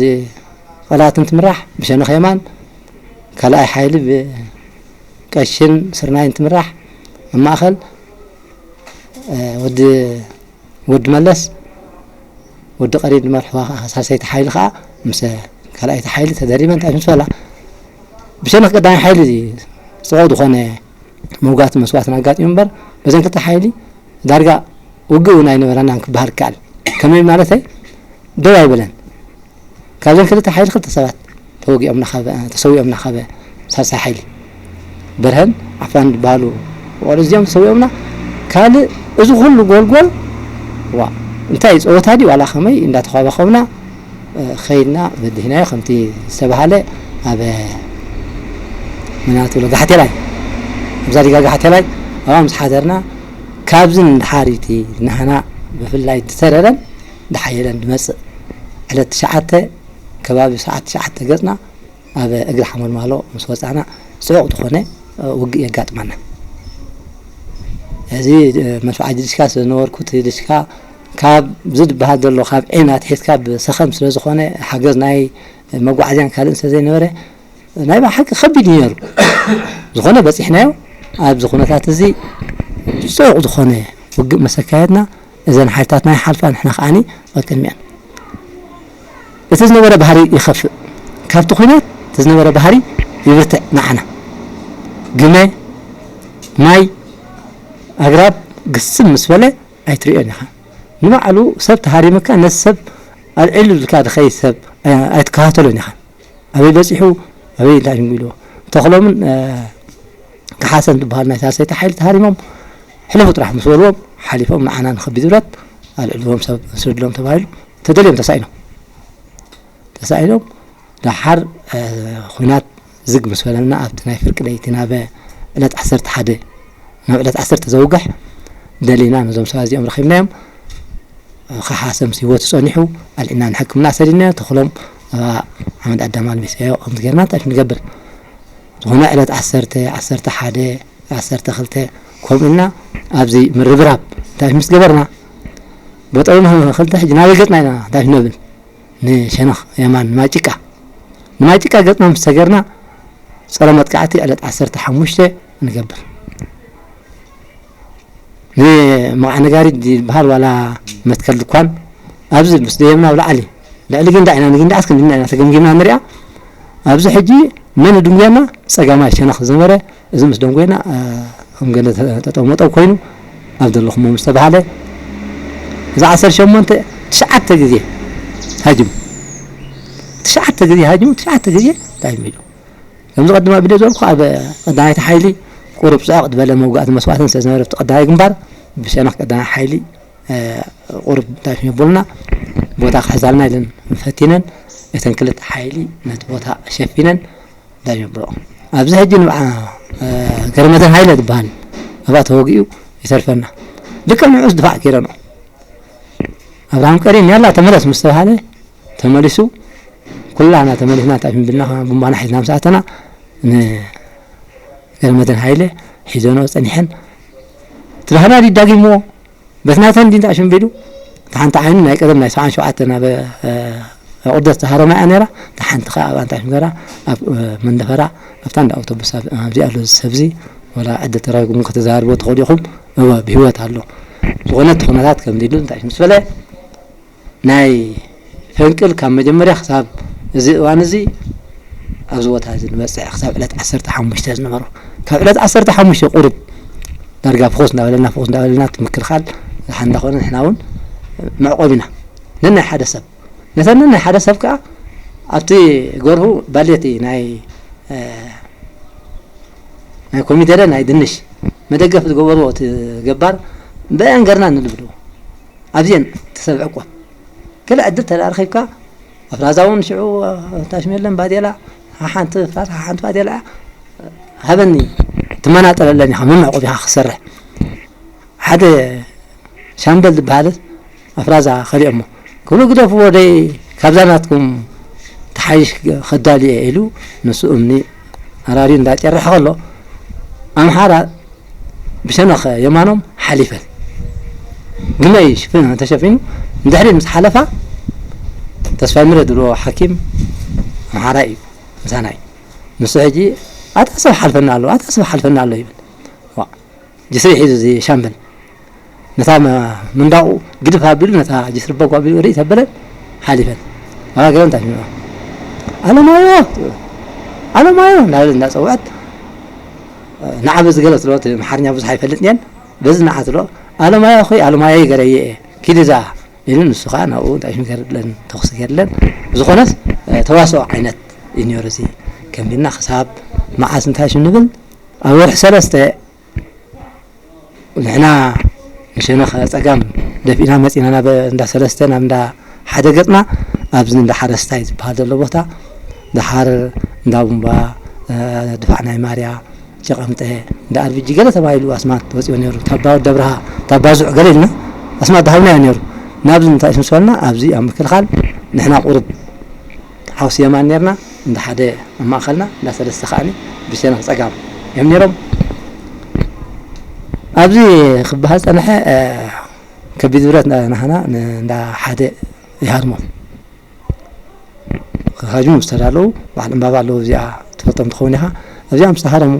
ቐላትን ትምራሕ ብሸነኽ የማን፣ ካልኣይ ሓይሊ ብቀሽን ስርናይን ትምራሕ ኣብ ማእኸል፣ እ፣ ወዲ፣ ወዲ መለስ፣ ወዲ ቀሪን ዝመርሕዋ ሳልሰይቲ ሓይሊ ኸዓ ምስ ካልኣይቲ ሓይሊ ተደሪበን እንታይ ምስ በላ፣ ብሸነኽ ቀዳማይ ሓይሊ ጽዑቕ ዝኾነ መውጋእቲ መስዋእትን ኣጋጢሙ እምበር፣ በዘን ክልተ ሓይሊ ዳርጋ ውግእ እውን ኣይነበረናን ክበሃል ይከኣል። ከመይ ማለተይ? ደው ኣይበለን። ካብዘን ክልተ ሓይሊ ክልተ ሰባት ተወጊኦምና፣ ካብ፣ ተሰዊኦምና፣ ካብ ሳልሳይ ሓይሊ በርሀን ዓፋን ዝበሃሉ ቆልዑ እዚኦም ተሰዊኦምና። ካልእ እዚ ኩሉ ጎልጎል፣ ዋ፣ እንታይ ጸወታ ድዩ ዋላ ከመይ እንዳተኳባኸብና፣ እ፣ ኸይድና በዲህናዮ። ከምቲ ዝተባሃለ ኣብ ምናት ብሎ ጋሕቴላይ፣ ኣብዛ ዲጋ ጋሕቴላይ ኣብኣ ምስ ሓደርና፣ ካብዚ ንድሓር እቲ ናህና ብፍላይ ዝተረረን ድሓየለን ድመጽእ ዕለት ትሽዓተ ከባቢ ሰዓት ትሽዓተ ገጽና ኣብ እግሪ ሓመልማሎ ምስ ወጻና ጽዑቕ ዝኾነ፣ እ፣ ውግእ የጋጥመና። እዚ፣ እ፣ መድፍዓጂ ድሽካ ስለ ዝነበርኩ፣ እቲ ድሽካ ካብ ዝድበሃል ዘሎ ካብ ዒን ኣትሒዝካ ብሰኸም ስለ ዝኾነ፣ ሓገዝ ናይ መጓዓዝያን ካልእን ስለ ዘይነበረ፣ ናይ ብሓቂ ከቢድ እዩ ነይሩ። ዝኾነ በጺሕናዮ። ኣብዚ ኩነታት እዚ ጽዑቕ ዝኾነ ውግእ መሰካየድና፣ እዘን ሓይልታትና ይሓልፋ፣ ንሕና ከዓኒ ኣብ ቅድሚአን። እቲ ዝነበረ ባህሪ ይኸፍእ፣ ካብቲ ኲናት እቲ ዝነበረ ባህሪ ይብርትዕ። ንዓና ግመ፣ ማይ፣ ኣግራብ ግስም ምስ በለ ኣይትርእዮን ኢኻ። ንባዕሉ ሰብ ተሃሪምካ ነቲ ሰብ ኣልዒሉ ኢልካ ድኸይድ ሰብ ኣይ-፣ ኣይትከታተሎን ኢኻ። ኣበይ በጺሑ፣ ኣበይ እንታይ ኢሉ ኢልዎ። ተኽሎምን፣ እ፣ ከሓሰን ዝበሃሉ ናይ ሳልሰይቲ ሓይሊ ተሃሪሞም ሕለፉ ጥራሕ ምስ በልዎም፣ ሓሊፎም ንዓና ንኸቢድ ንብረት ኣልዕልዎም ሰብ ስደድሎም ተባሂሉ ተደልዮም ተሳኢኖም ተሳኢኖም ደሓር ኩናት ዝግ ምስ በለና ኣብቲ ናይ ፍርቂ ለይቲ ናብ ዕለት ዓሰርተ ሓደ ናብ ዕለት ዓሰርተ ዘውግሕ ደሊና ነዞም ሰባት እዚኦም ረኺብናዮም። ከሓሰም ህይወቱ ጸኒሑ ኣልዒና ንሕክምና ሰዲድናዮ። ተኽሎም ኣብ ሓመድ ኣዳም ኣልሚስናዮ። ከምዚ ጌርና እንታይ ንገብር ዝኾነ ዕለት ዓሰርተ ዓሰርተ ሓደ ዓሰርተ ክልተ ከምኡ ኢልና ኣብዚ ምርብራብ እንታይ ምስ ገበርና ቦጠውና ክልተ ሕጂ ናበይ ገጽና ኢና እንታይ ነብል ንሸነኽ የማን ንማይ ጭቃ ንማይ ጭቃ ገጽና ምስ ሰገርና ጸረ መጥቃዕቲ ዕለት ዓሰርተ ሓሙሽተ ንገብር። ንመቕዓ ነጋሪት ዝበሃል ዋላ መትከል ድኳን ኣብዚ ምስ ደየምና ኣብ ላዕሊ ልዕሊ ግንዳ ኢና ንግንዳ ኣስክንድና ኢና ተገምጊምና ንሪኣ። ኣብዚ ሕጂ መን ድንጉየና ጸጋማይ ሸነኽ ዝነበረ እዚ ምስ ደንጎየና ከም ገለ ተጠውመጠው ኮይኑ ኣብ ዘለኹሞ ምስ ተባሃለ እዚ ዓሰርተ ሸሞንተ ትሽዓተ ግዜ ሃጅሙ ትሽዓተ ግዜ ሃጅሙ ትሽዓተ ግዜ እንታይ ኢሉ ከምዚ ቀድማ ቢለ ዝበልኩ ኣብ ቀዳማይቲ ሓይሊ ቁሩብ ጽዕቕ ዝበለ መውጋእቲ መስዋእትን ስለ ዝነበረ ኣብቲ ቀዳማይ ግንባር ብሸነኽ ቀዳማይ ሓይሊ ቁሩብ እንታይ የብሉና ቦታ ክሕዛልና ኢለን ፈቲነን እተን ክልተ ሓይሊ ነቲ ቦታ ሸፊነን እንታይ የብሎ ኣብዚ ሕጂ ንብዓ ገረመተን ሃይለ ዝበሃል ኣብኣ ተወጊኡ ይተርፈና ልክዕ ንዑስ ድፋዕ ኪረኖ ኣብርሃም ቀሪን ያላ ተመለስ ምስ ተባሃለ ተመሊሱ ኩላና ተመሊስና እንታይ ብልና ቡምባና ሒዝና ምስ ኣተና ንገርመተን ሃይለ ሒዘኖ ጸኒሐን ትባህና ዲዳጊምዎ በትናተን ዲንታ ሽምቢሉ ሓንቲ ዓይኑ ናይ ቀደም ናይ ሰዓን ሸውዓተ ናብ ቁደስ ተሃረማ እያ ነራ ሓንቲ ከኣ ኣብ ኣንታ ሽምገራ ኣብ መንደፈራ ኣብታ እንዳ ኣውቶቡስ ኣብዚ ኣሎ ሰብዚ ወላ ዕደ ተራይኩም ከተዛርቦ ትኽእሉ ኢኹም እወ ብህይወት ኣሎ ዝኾነ እቲ ኩነታት ከም ዲሉ እንታይ ምስ በለ ናይ ፈንቅል ካብ መጀመርያ ክሳብ እዚ እዋን እዚ ኣብዚ ቦታ እዚ ንበፅሕ ክሳብ ዕለት ዓሰርተ ሓሙሽተ ዝነበሩ ካብ ዕለት ዓሰርተ ሓሙሽተ ቁሩብ ዳርጋ ፍኹስ እንዳበለና ፍኹስ እንዳበለና እቲ ምክልኻል ሓንዳ ኮነ ንሕና እውን መዕቆብ ኢና ነናይ ሓደ ሰብ ነተን ነናይ ሓደ ሰብ ከዓ ኣብቲ ጎርሁ ባሌቲ ናይ ናይ ኮሚደረ ናይ ድንሽ መደገፍ ዝገበርዎ እቲ ገባር በያን ገርና ንልብልዎ ኣብዚአን ተሰብዐ እኮ ገለ ዕድል ተዳርኺብካ ኣፍራዛ እውን ሽዑ ታሽም የለን ባዴላ ሓንቲ ፍራስ ሓንቲ ባዴላ ሃበኒ ትመናጠለለን ኢኻ መመዕቆብ ኢኻ ክሰርሕ ሓደ ሻምበል ዝበሃለት ኣፍራዛ ከሊኦሞ ክብሉ ግደፍዎ ደይ ካብዛ ናትኩም ተሓይሽ ከዳሊ እየ ኢሉ ንሱ እምኒ ኣራርዩ እንዳጨርሐ ከሎ ኣምሓራ ብሸነኸ የማኖም ሓሊፈን ግመይ ሽፍን ተሸፊኑ እንድሕሪ ምስ ሓለፋ ተስፋይ ምረ ድሮ ሓኪም ኣምሓራ እዩ ምሳና እዩ ንሱ ሕጂ ኣታ ሰብ ሓልፈና ኣሎ ኣታ ሰብ ሓልፈና ኣሎ ይብል ጅስሪ ሒዙ እዚ ሻምበል ነታ ምንዳቑ ግድፍ ኣቢሉ ነታ ጅስሪ በጓ ኣቢሉ ርኢ ተበለን ሓሊፈን ኣጋገረ እንታይ ኣለማዮ ኣለማዮ እናበለ እንዳፀውዐት ንዓበ ዝገለ ትሎ መሓርኛ ብዙሕ ኣይፈልጥ እየን በዚ ንዓ ትሎ ኣለማዮ ኹይ ኣለማዮ ይገረየ እየ ኪድ እዛ ኢሉ ንሱ ከዓ ናብኡ እንታይ ሽም ገርለን ተኩሲ ገርለን ዝኾነስ ተዋስኦ ዓይነት እዩ ነይሩ እዚ ከምቢልና ክሳብ መዓስ እንታይ ሽም ንብል ኣብ ወርሒ ሰለስተ ንሕና ንሸነኽ ጸጋም ደፊእና መጺና ናብ እንዳ ሰለስተ ናብ እንዳ ሓደ ገጽና ኣብዚ እንዳ ሓረስታይ ዝበሃል ዘሎ ቦታ ደሓር እንዳ ቡምባ ድፋዕ ናይ ማርያ ጨቐምጠ እንዳ ኣርብጂ ገለ ተባሂሉ ኣስማት ወፂኦ ነይሩ ታባ ደብርሃ ታባ ዙዕ ገለ ኢልና ኣስማት ዳሃብናዮ ነይሩ ናብዚ እንታይ ምስ በልና ኣብዚ ኣብ ምክልኻል ንሕና ቁሩብ ሓውሲ የማን ነርና እንዳ ሓደ ኣብ ማእኸልና እንዳ ሰለስተ ከዓኒ ብሸነኽ ጸጋም እዮም ነይሮም ኣብዚ ክበሃል ጸንሐ ከቢድ ብረት ናህና እንዳ ሓደ ይሃርሞም ክሃጅሙ ዝተዳለዉ በዓል ዕምባባ ኣለዉ እዚኣ ትፈልጦም ትኸውን ኢኻ ኣብዚኣ ምስ ተሃረሙ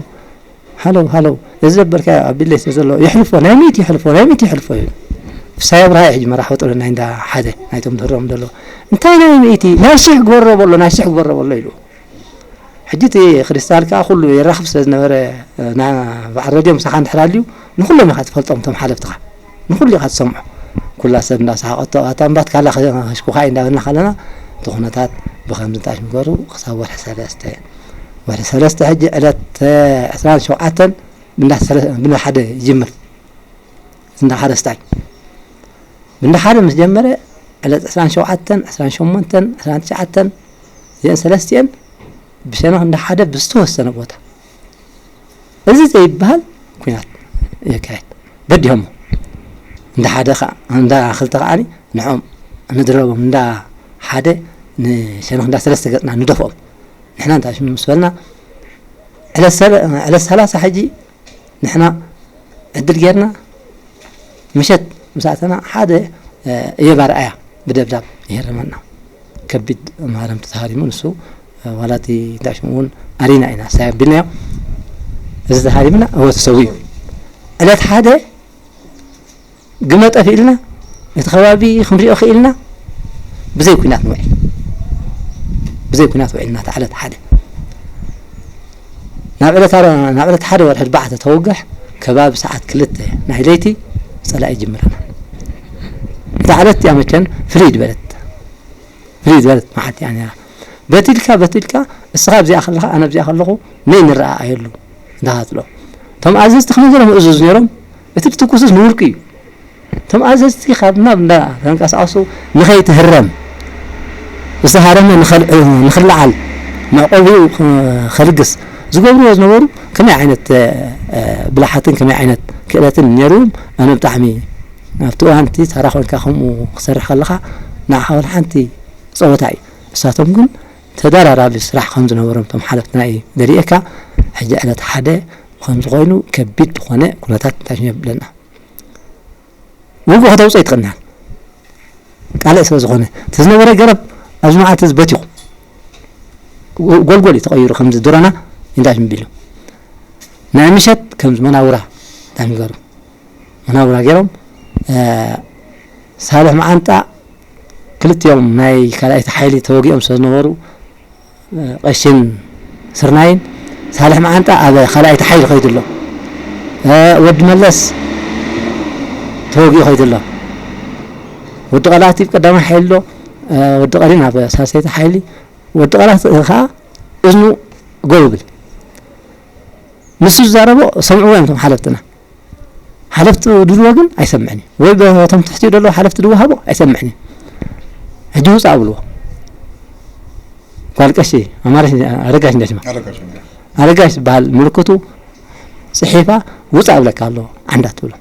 ሃለው ሃለው እዚ ዘበልካዮ ኣብ ቢለይ ስለ ዘሎ የሕልፎ ናይ ሚእቲ የሕልፎ ናይ ሚእቲ የሕልፎ እዩ ፍሳየ ብርሃ ሕጂ መራሕ ወጥረ ናይ እንዳ ሓደ ናይቶም ድህሮም ዘሎ እንታይ ናይ ሚእቲ ናይ ሽሕ ግበሮ በሎ ናይ ሽሕ ግበሮ በሎ ኢሉ ሕጂ እቲ ክሪስታል ከዓ ኩሉ የራኽብ ስለ ዝነበረ በዓል ረድዮ ምሳኻ እንድሕር ኣልዩ ንኩሎም ኢኻ ትፈልጦም እቶም ሓለፍትኻ ንኩሉ ኢኻ ትሰምዖ ኩላ ሰብ እንዳሰሓቐቶ ኣታ እምባት ካላ ከሽኩኻ እዩ እንዳበልና ከለና እቲ ኩነታት ብከምዚ እንታይ ምግበሩ ክሳብ ወርሒ ሰለስተ ወርሒ ሰለስተ ሕጂ ዕለት ዕስራን ሸውዓተን ብንዳ ሓደ ይጅምር እንዳ ሓረስታይ ብንዳ ሓደ ምስ ጀመረ ዕለት ዕስራን ሸውዓተን፣ ዕስራን ሸሞንተን፣ ዕስራን ትሽዓተን፣ እዚአን ሰለስቲአን ብሸነኽ እንዳ ሓደ ብዝተወሰነ ቦታ፣ እዚ ዘይበሃል ኩናት የካየድ። በዲሆሞ እንዳ ሓደ ኸዓ፣ እንዳ ክልተ ከዓኒ ንዕኦም ንድረቦም፣ እንዳ ሓደ ንሸነኽ እንዳ ሰለስተ ገጽና ንደፍኦም። ንሕና እንታይ ምስ በልና፣ ዕለት ሰለ-፣ ዕለት ሰላሳ ሕጂ ንሕና ዕድል ጌርና ምሸት ምስ ኣተና ሓደ፣ እ፣ እዮብ ኣርኣያ ብደብዳብ ይህረመና። ከቢድ ማረምቲ ተሃሪሙ ንሱ፣ እ፣ ዋላ እቲ እንታይ ሽሙ እውን ኣሪና ኢና ሳይ ኣቢልናዮ። እዚ ተሃሪምና እወ ተሰዊኡ። ዕለት ሓደ ግመ ጠፊእልና፣ እቲ ከባቢ ክንሪኦ ክኢልና፣ ብዘይ ኩናት ንውዕል። ብዘይ ኩናት ውዒልና፣ እታ ዕለት ሓደ። ናብ ዕለት ኣረ-፣ ናብ ዕለት ሓደ ወርሒ ኣርባዕተ ተወግሕ፣ ከባቢ ሰዓት ክልተ ናይ ለይቲ ጸላኢ ይጅምረና። እታ ዕለት እቲኣ መቸን ፍልይ ዝበለት፣ ፍልይ ዝበለት መዓልቲ እያ ነይራ። በቲ ኢልካ፣ በቲ ኢልካ፣ እስኻ ኣብዚኣ ከለኻ፣ ኣነ ኣብዚኣ ከለኹ፣ ነይ ንረኣኣየሉ እንዳሃትሎ። እቶም ኣዘዝቲ ከመይ ገይሮም እዙዝ ነይሮም? እቲ ትኩስስ ንውልቂ እዩ። እቶም ኣዘዝቲ ካብ ናብ እንዳ ተንቀሳቐሱ ንኸይትህረም፣ ዝተሃረመ ንኸል-፣ ንኽለዓል፣ መዕቆቢኡ ከልግስ ዝገብርዎ ዝነበሩ ከመይ ዓይነት፣ እ፣ ብልሓትን ከመይ ዓይነት ክእለትን ነይርዎም? ኣነ ብጣዕሚ ኣብቲ እዋን እቲ ተራ ኮንካ ከምኡ ክሰርሕ ከለኻ ንዓኻ ወላ ሓንቲ ጸወታ እዩ። ንሳቶም ግን ተደራራቢ ስራሕ ከም ዝነበሮም እቶም ሓለፍትና እዩ ዘርእየካ። ሕጂ ዕለት ሓደ ከምዚ ኮይኑ ከቢድ ዝኾነ ኩነታት እንታይ ይብለና? ውግእ ከተውፅኦ ኣይትኽእልን። ቃልዕ ስለ ዝኾነ፣ እቲ ዝነበረ ገረብ ኣብዚ መዓልቲ እዚ በቲኹ፣ ጎ-፣ ጎልጎል እዩ ተቐይሩ፣ ከምዚ ድሮና እንታይ ሽምቢሉ። ናይ ምሸት ከምዚ መናውራ እንታይ ሽምገሩ። መናውራ ገይሮም፣ እ፣ ሳልሕ መዓንጣ ክልቲኦም ናይ ካልኣይቲ ሓይሊ ተወጊኦም ስለ ዝነበሩ፣ እ፣ ቀሽን ስርናይን ሳልሕ መዓንጣ ኣብ ካልኣይቲ ሓይሊ ከይዱ ኣሎ። እ፣ ወዲ መለስ ተወጊኡ ከይዱ ኣሎ። ወዲ ቀላቲ ቀዳማይ ሓይሊ ኣሎ። እ፣ ወዲ ቀሪን ኣብ ሳልሰይቲ ሓይሊ። ወዲ ቀላቲ ኸዓ እዝኑ ጎብብል። ንሱ ዝዛረቦ ሰምዕዎ እዮም እቶም ሓለፍትና። ሓለፍቲ ድልዎ ግን ኣይሰምዕን እዩ። ወይ በቶም ትሕቲኡ ዘለዉ ሓለፍቲ ድወሃቦ ኣይሰምዕን እዩ። ሕጂ ውፃእ ኣብልዎ። ጓል ቀሺ፣ ኣማርሽ፣ ኣረጋሽ እንዳ ሽማ። ኣረጋሽ እንዳ። ኣረጋሽ ዝበሃል ምልክቱ ጽሒፋ ውፃእ ኣብለካ ኣለዎ። ዓንዳ ትብሎ።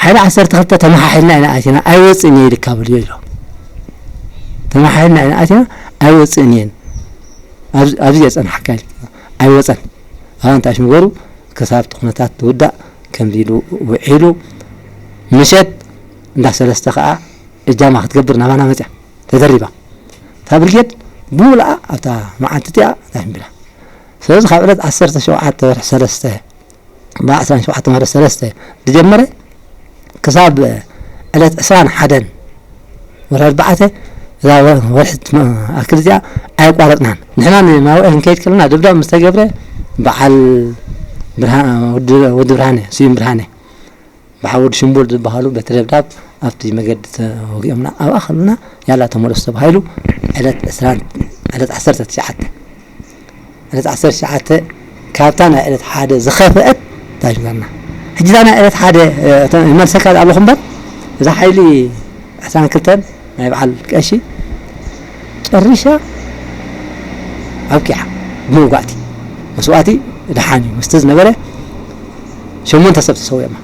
ሓይሊ ዓሰርተ ክልተ ተመሓሒልና ኢና ኣቲና፣ ኣይወፅእን እየ ኢልካ በልዮ ኢሎ። ተመሓሒልና ኢና ኣቲና፣ ኣይወፅእን እየን። ኣብዚ፣ ኣብዚ እየ ጸናሕካ ኢልካ። ኣይወፀን። ኣሁን እንታይ ሽም ገሩ ክሳብ እቲ ኩነታት ትውዳእ ከምዚ ኢሉ ውዒሉ፣ ምሸት እንዳ ሰለስተ ከዓ እጃማ ክትገብር ናባና መፅያ ተደሪባ። እታ ብርጌድ ብሙሉኣ ኣብታ መዓልቲ እቲኣ እንታይ ሽም ቢላ። ስለዚ ካብ ዕለት ዓሰርተ ሸውዓተ ወርሒ ሰለስተ ብዓሰርተ ሸውዓተ ወርሒ ሰለስተ ዝጀመረ ክሳብ ዕለት ዕስራን ሓደን ወርሒ ኣርባዕተ፣ እዛ ወ-፣ ወርሒ ትመ-፣ ኣክል እዚኣ ኣየቋረጽናን። ንሕና ንማውዒ ክንከይድ ከለና ደብዳብ ምስ ተገብረ፣ በዓል ብርሃ-፣ ወዲ፣ ወዲ ብርሃነ፣ ስዩም ብርሃነ፣ በዓል ወዲ ሽምቡል ዝበሃሉ በቲ ደብዳብ ኣብቲ መገዲ ተወጊኦምና። ኣብኣ ከለና ያላ ተመለሱ ተባሂሉ። ዕለት ዕስራን፣ ዕለት ዓሰርተ ትሽዓተ፣ ዕለት ዓሰርተ ትሽዓተ ካብታ ናይ ዕለት ሓደ ዝኸፍአት እንታይ ሽምና። ሕጂ እዛ ናይ ዕለት ሓደ፣ እ፣ እተ-፣ ይመልሰካ ኣለኹ እምበር፣ እዛ ሓይሊ ዕስራን ክልተን ናይ በዓል ቀሺ ጨሪሻ ኣብቂዓ። ብመውጋእቲ መስዋእቲ ደሓን እዩ። ምስቲ ዝነበረ ሸሞንተ ሰብ ተሰዊኦማ።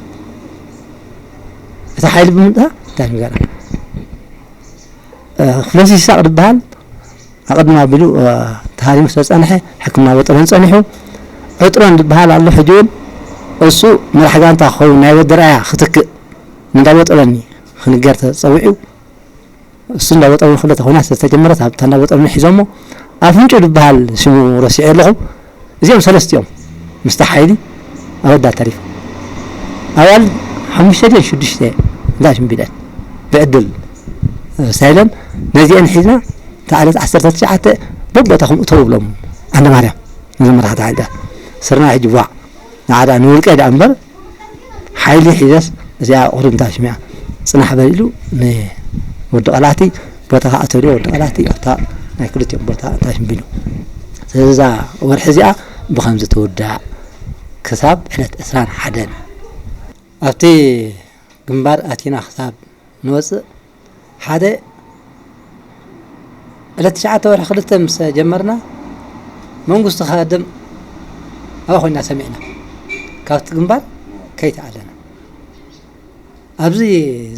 እቲ ሓይሊ ብምንታ እንታይ ንገራ። እ፣ ክፍለሲ ይስሐቅ ዝበሃል ኣቐድም ኣቢሉ፣ እ፣ ተሃሪሙ ስለ ዝጸንሐ ሕክምና ወጠሎን ጸኒሑ። ዕጥሮን ዝበሃል ኣሎ። ሕጂ እውን እሱ መራሕ ጋንታ ክኸውን ናይ ወዲ ራእያ ክትክእ ንእንዳ ወጠሎኒ ክንገር ተጸዊዑ። እሱ እንዳ ወጠሎኒ ኩለ ተኾይና ስለ ዝተጀመረት ኣብታ እንዳ ወጠሎኒ ሒዞሞ። ኣፍንጩ ዝበሃል ሽሙ ረሲዐ ኣለኹ። እዚኦም ሰለስቲኦም ምስቲ ሓይሊ ኣወዳት ተሪፎም። ኣዋልድ ሓሙሽተ ድየን ሽዱሽተ እንዳ ሽምቢለን ብዕድል፣ እ፣ ሳይለን ነዚአን ሒዝና እታ ዕለት ዓሰርተ ትሽዓተ በቦታኹም እተው ብሎም ዓንደ ማርያም ነዞም መራሕቲ ሓይልታት። ስርናይ ሕጂ ቧዕ ንዓዳ ንውልቀይ ደኣ እምበር ሓይሊ ሒዘስ እዚኣ ቁሩብ እንታይ ሽሚያ ጽናሕ በል ኢሉ ንወዲ ቀላቲ ቦታ ከኣ ተልዮ ወዲ ቀላቲ ኣብታ ናይ ክልቲኦም ቦታ እንታይ ሽም ቢሉ። ስለዚ እዛ ወርሒ እዚኣ ብኸምዚ ትውዳእ ክሳብ ዕለት ዕስራን ሓደን ኣብቲ ግንባር ኣቲና ክሳብ ንወጽእ ሓደ ዕለት ትሽዓተ ወርሒ ክልተ ምስ ጀመርና መንግስቱ ከሃድም ኣብኣ ኮይና ሰሚዕና፣ ካብቲ ግንባር ከይተኣለና። ኣብዚ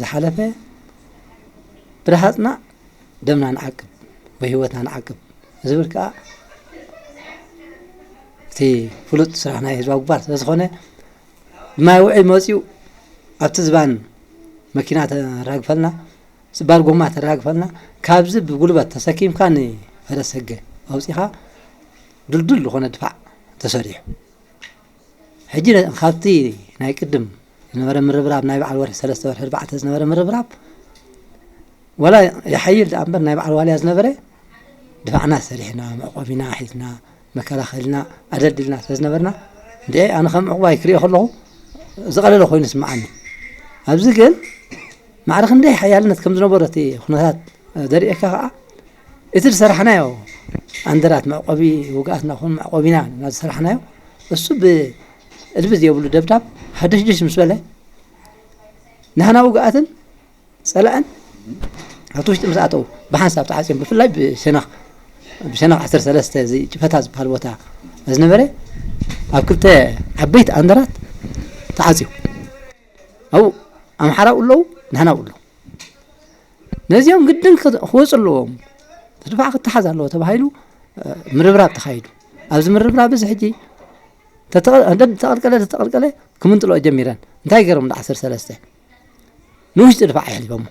ዝሓለፈ ብረሃፅና ደምና ንዓቅብ ወይ ህይወትና ንዓቅብ ዝብል ከዓ እቲ ፍሉጥ ስራሕ ናይ ህዝባዊ ግንባር ስለ ዝኾነ፣ ማይ ውዒ መፂኡ ኣብቲ ዝባን መኪና ተራግፈልና፣ ስባር ጎማ ተራግፈልና፣ ካብዚ ብጉልበት ተሰኪምካ ንፈረስ ሰገ ኣውፂኻ ድልዱል ዝኾነ ድፋዕ ተሰሪሑ። ሕጂ ነ-፣ ካብቲ ናይ ቅድም ዝነበረ ምርብራብ፣ ናይ በዓል ወርሒ ሰለስተ ወርሒ ኣርባዕተ ዝነበረ ምርብራብ፣ ዋላ ይሓይል ደኣ እምበር ናይ በዓል ዋልያ ዝነበረ ድፋዕና ሰሪሕና፣ መዕቆቢና ሒዝና፣ መከላኸልና ኣደልዲልና ስለ ዝነበርና፣ እንደ ኣነ ከም ዕቑባይ ክሪኦ ከለኹ ዝቐለለ ኮይኑ ይስምዓኒ። ኣብዚ ግን ማዕረ ክንደይ ሓያልነት ከም ዝነበሮ እቲ ኩነታት ዘርእየካ ከኣ፣ እቲ ዝሰራሕናዮ ኣንደራት መዕቆቢ ውግኣትና ኹን መዕቆቢና እና ዝሰራሕናዮ፣ እሱ ብእልቢ ዘይብሉ ደብዳብ ሃደሽደሽ ምስ በለ፣ ናህና ውግኣትን ጸላእን ኣብቲ ውሽጢ ምስ ኣተው ብሓንሳብ ተዓጽዮም፣ ብፍላይ ብሸነኽ፣ ብሸነኽ ዓሰርተ ሰለስተ እዚ ጭፈታ ዝበሃል ቦታ ዝነበረ ኣብ ክልተ ዓበይቲ ኣንደራት ተዓጽዩ። ኣብኡ ኣምሓራ ኣብኡ ኣለዉ፣ ናህና ኣብኡ ኣለዉ። ነዚኦም ግድን ክወፁ ኣለዎም፣ እቲ ድፋዕ ክተሓዝ ኣለዎ ተባሂሉ፣ እ፣ ምርብራብ ተኻይዱ። ኣብዚ ምርብራብ እዚ ሕጂ ተተቐ-፣ እንደ ተቐልቀለ፣ ተተቐልቀለ ክምንጥልኦ ጀሚረን። እንታይ ገይሮም? እንዳ ዓሰርተ ሰለስተ ንውሽጢ ድፋዕ የሕሊፎሞ።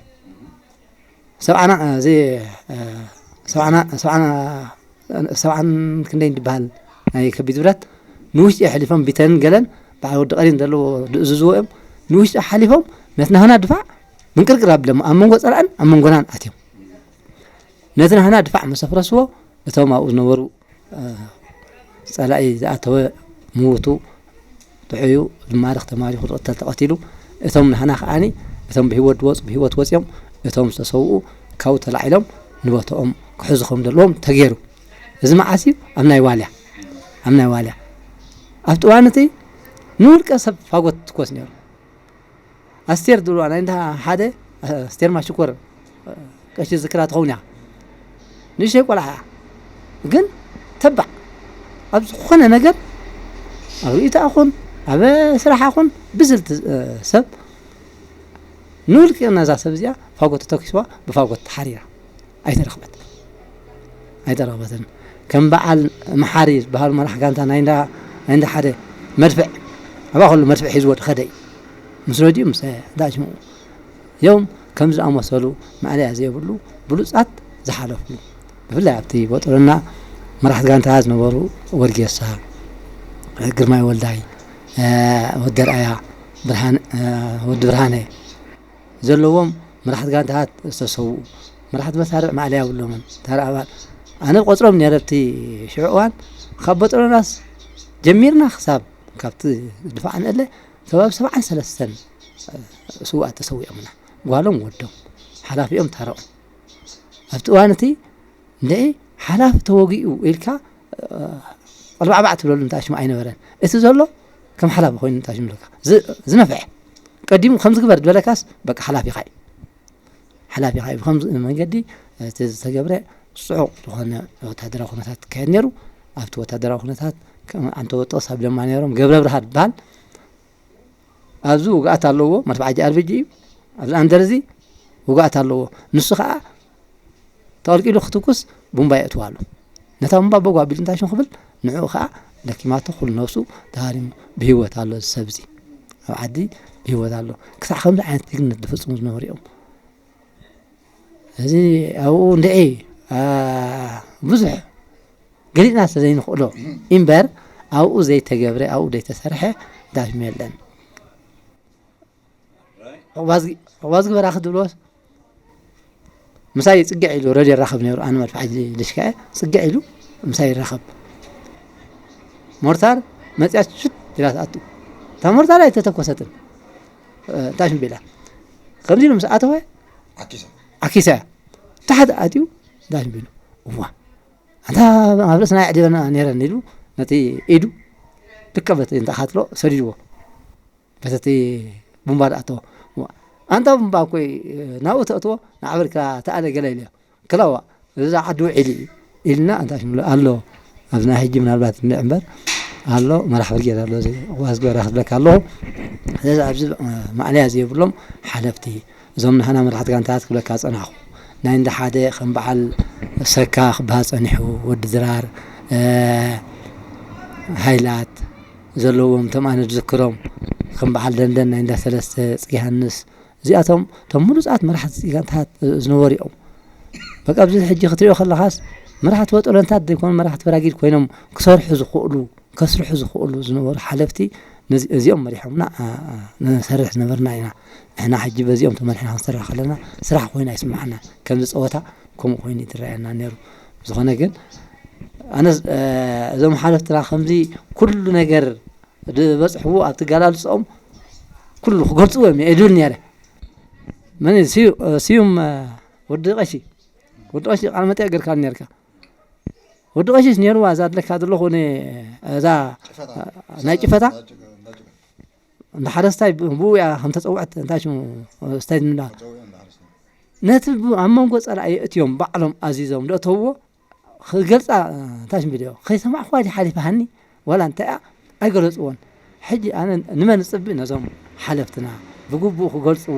ሰብዓና፣ እዚ፣ እ፣ ሰብዓና፣ ሰብዓና፣ ሰብዓን ክንደይን ዝበሃል ናይ ከቢድ ብረት ንውሽጢ የሕሊፎም፣ ቢተንን ገለን በዓል ወዲ ቀሪን ዘለዎ ዝእዝዝዎ እዮም። ንውሽጢ ሓሊፎም ነቲ ናህና ድፋዕ ምንቅርቅር ኣቢሎም ኣብ መንጎ ጸላእን ኣብ መንጎናን ኣትዮም። ነቲ ናህና ድፋዕ ምስ ኣፍረስዎ፣ እቶም ኣብኡ ዝነበሩ፣ እ፣ ጸላኢ ዝኣተወ ምዉቱ ጥዑዩ፣ ዝማረኽ ተማሪኹ፣ ዝቕተል ተቐቲሉ፣ እቶም ናህና ከኣኒ፣ እቶም ብህይወት ዝወጹ ብህይወት ወጺኦም፣ እቶም ዝተሰውኡ ካብኡ ተላዒሎም ንቦትኦም ክሕዙ ከም ዘለዎም ተገይሩ። እዚ መዓስ እዩ? ኣብ ናይ ዋልያ፣ ኣብ ናይ ዋልያ። ኣብቲ እዋን እቲ ንውልቀ ሰብ ፋጎት ትኮስ ነይሩ። ኣስቴር ድብልዋ ናይ እንዳ ሓደ፣ ኣስቴር ማሽኮር፣ ቀሺ ዝክራ ትኸውን እያ። ንእሽተይ ቆልዓ እያ። ግን ተባዕ ኣብ ዝኾነ ነገር፣ ኣብ ርእይቶኣ ኹን፣ ኣብ ስራሓ ኹን ብዝልቲ፣ እ፣ ሰብ ንውልቂ ነዛ ሰብ እዚኣ ፋጎት ተተኪስዋ ብፋጎት ተሓሪራ ኣይተረኽበት። ኣይተረኽበትን። ከም በዓል መሓሪ ዝበሃሉ መራሕ ጋንታ ናይ እንዳ፣ ናይ እንዳ ሓደ መድፍዕ፣ ኣብኣ ከሎ መድፍዕ ሒዝዎ ዝኸደ እዩ። ምስ ረድኡ ምስ እንዳ ሽምኡ እዮም ከም ዝኣመሰሉ ማዕለያ ዘይብሉ ብሉጻት ዝሓለፉ። ብፍላይ ኣብቲ ቦጦሎና መራሕቲ ጋንታ ዝነበሩ ወርጌሳ፣ ግርማይ ወልዳይ፣ እ፣ ወዲ ኣርኣያ፣ ብርሃን፣ እ፣ ወዲ ብርሃነ፣ ዘለዎም መራሕቲ ጋንታታት ዝተሰውኡ፣ መራሕቲ መሳርዕ ማዕለያ የብሎምን። ተራ ኣባል ኣነ ቆጽሮም ነይረ ኣብቲ ሽዑ እዋን፣ ካብ ቦጦሎናስ ጀሚርና ክሳብ ካብቲ ድፋዕ ንእለ ከባቢ ሰብዓን ሰለስተን ስውኣት ተሰዊኦምና፣ ጓሎም ወዶም፣ ሓላፊኦም ታረቑ። ኣብቲ እዋን እቲ እንደ ሓላፊ ተወጊኡ ኢልካ፣ እ፣ ቀልባዕባዕ ትብለሉ እንታሽሙ ኣይነበረን። እቲ ዘሎ ከም ሓላፊ ኮይኑ እንታሽሙ ለካ ዝ-፣ ዝነፍዐ ቀዲሙ ከምዚ ግበር ዝበለካስ በቃ ሓላፊኻ እዩ። ሓላፊኻ እዩ። ብከምዚ መንገዲ እቲ ዝተገብረ ጽዑቕ ዝኾነ ወታደራዊ ኩነታት ክካየድ ነይሩ። ኣብቲ ወታደራዊ ኩነታት ከም ኣንተ ወጥቕስ ኣብ ለማ ነይሮም ገብረ ብርሃን ዝበሃል ኣብዚ ውግኣት ኣለዎ፣ መድፍዓ ጂ ኣር ቢ ጂ እዩ። ኣብዚ ኣንደር እዚ ውግኣት ኣለዎ። ንሱ ኸኣ ተቐልቂሉ ክትኩስ ቡምባ የእትዋ ኣሎ። ነታ ቡምባ በጓ ኣቢሉ እንታይ ሽም ክብል ንዕኡ ኸኣ ለኪማቶ ኩሉ ነብሱ ተሃሪሙ ብህይወት ኣሎ እዚ ሰብ እዚ። ኣብ ዓዲ ብህይወት ኣሎ። ክሳዕ ከምዚ ዓይነት ጅግንነት ዝፍጽሙ ዝነበሩ እዮም። እዚ ኣብኡ እንድዒ፣ አ፣ ብዙሕ ገሊጽና ስለ ዘይንኽእሎ እምበር ኣብኡ ዘይተገብረ፣ ኣብኡ ዘይተሰርሐ ዳሽም የለን። ዕቑባ ዝግ-፣ ዕቑባ ዝግበራ ክትብሎስ ምሳይ ጽግዕ ኢሉ ረድዮ ይራኸብ ነይሩ። ኣነ መድፍዓ ልሽካየ ጽግዕ ኢሉ ምሳይ ይራኸብ። ሞርታር መጽያ ሽት ኢላ ትኣቱ። እታ ሞርታር ኣይተተኮሰትን። እ፣ እንታይ ሽም ቢላ? ከምዚ ኢሉ ምስ ኣተወ ዓኪሳ። ዓኪሳ እያ። ታሕቲ ኣትዩ እንታይ ሽም ቢሉ? እዋ። ኣንታ ኣብ ርእስና የዕዲበና ነይረን ኢሉ ነቲ ኢዱ ልክዕ በቲ እንተኻትሎ ሰዲድዎ። በቲ ቡምባ ዝኣተወ። እዋ። ኣንታ እምባ እኮ ናብኡ ተእትዎ ንዓበርካ ተኣለ ገለ ኢለ ክላዋ እዚ ዓዲ ውዒል እዩ ኢልና ኣንታ ሽምሎ ኣሎ። ኣብዚ ናይ ሕጂ ምናልባት እንድዒ እምበር ኣሎ፣ መራሕ ብርጌድ ኣሎ፣ እዚ ዋስ ገበራ ክብለካ ኣለኹ። ስለዚ ኣብዚ ማዕለያ ዘይብሎም ሓለፍቲ፣ እዞም ንሕና መራሕቲ ጋንታት ክብለካ ጸናኹ። ናይ እንዳ ሓደ ከም በዓል ሰካ ክበሃል ጸኒሑ፣ ወዲ ድራር፣ እ፣ ሃይላት ዘለዎም፣ እቶም ኣነ ዝዝክሮም፣ ከም በዓል ደንደን ናይ እንዳ ሰለስተ፣ ጽጌ ሃንስ፣ እዚኣቶም እቶም ምሉጻት መራሕቲ ጋንታት ዝነበሩ እዮም። በቃ ኣብዚ ሕጂ ክትሪኦ ከለኻስ መራሕቲ ወጠለንታት ዘይኮኑ መራሕቲ በራጊድ ኮይኖም ክሰርሑ ዝኽእሉ፣ ከስርሑ ዝኽእሉ ዝነበሩ ሓለፍቲ ነዚ-፣ እዚኦም መሪሖምና፣ ኣ-፣ ኣ-፣ ንሰርሕ ዝነበርና ኢና። ንሕና ሕጂ በዚኦም ተመሪሕና ክንሰርሕ ከለና ስራሕ ኮይኑ ኣይስምዓና። ከምዚ ጸወታ ከምኡ ኮይኑ ይትረኣየና ነይሩ። ዝኾነ ግን ኣነስ፣ እ፣ እዞም ሓለፍትና ከምዚ ኩሉ ነገር ዝበጽሕዎ ኣብ ትገላልጾኦም ኩሉ ክገልጽዎ እዮም የድብል ነይረ። መን እዩ? ስዩ-፣ እ፣ ስዩም፣ እ፣ ወዲ ቀሺ፣ ወዲ ቀሺ ቃለ መጠይቅ ገርካ ነርካ። ወዲ ቀሺስ ነይርዋ እዛ ኣለካ ዘለኹ ነ-፣ እዛ ጭፈታ? ናይ ጭፈታ? ናይ ጭፈታ። እንዳ ሓረስታይ ብ-፣ ብኡ እያ ከም ተጸውዐት እንታይ ሽሙ ስታይ ዝምዳ። ተጸውዐ እንዳ ሓረስታይ። ነቲ ብ-፣ ኣብ መንጎ ጸላኢ እትዮም ባዕሎም ኣዚዞም ደእተውዎ ክገልጻ፣ እንታይ ሽም ቪድዮ ከይሰማዕኹዋ ድዩ ሓሊፋሃኒ? ዋላ እንታይ እያ? ኣይገለጽዎን። ሕጂ ኣነ ንመን እጽቢ? ነዞም ሓለፍትና ብግቡእ ክገልጽዎ።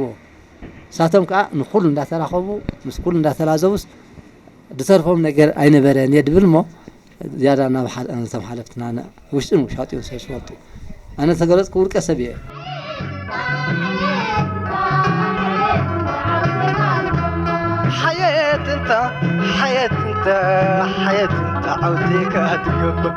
ንሳቶም ከኣ ንኹሉ እንዳተራኸቡ፣ ምስ ኩሉ እንዳተላዘቡስ፣ ዝተርፎም ነገር ኣይነበረን እየ ድብል እሞ፣ ዝያዳ ናብ ሓ-፣ ነቶም ሓለፍትና ነ-፣ ውሽጥን ውሻጥን ስለ ዝፈልጡ። ኣነ ተገለጽኩ ውልቀ ሰብ እየ። ሓየት እንተ፣ ሓየት እንተ፣ ሓየት እንተ ዓውቴካ ትገብር።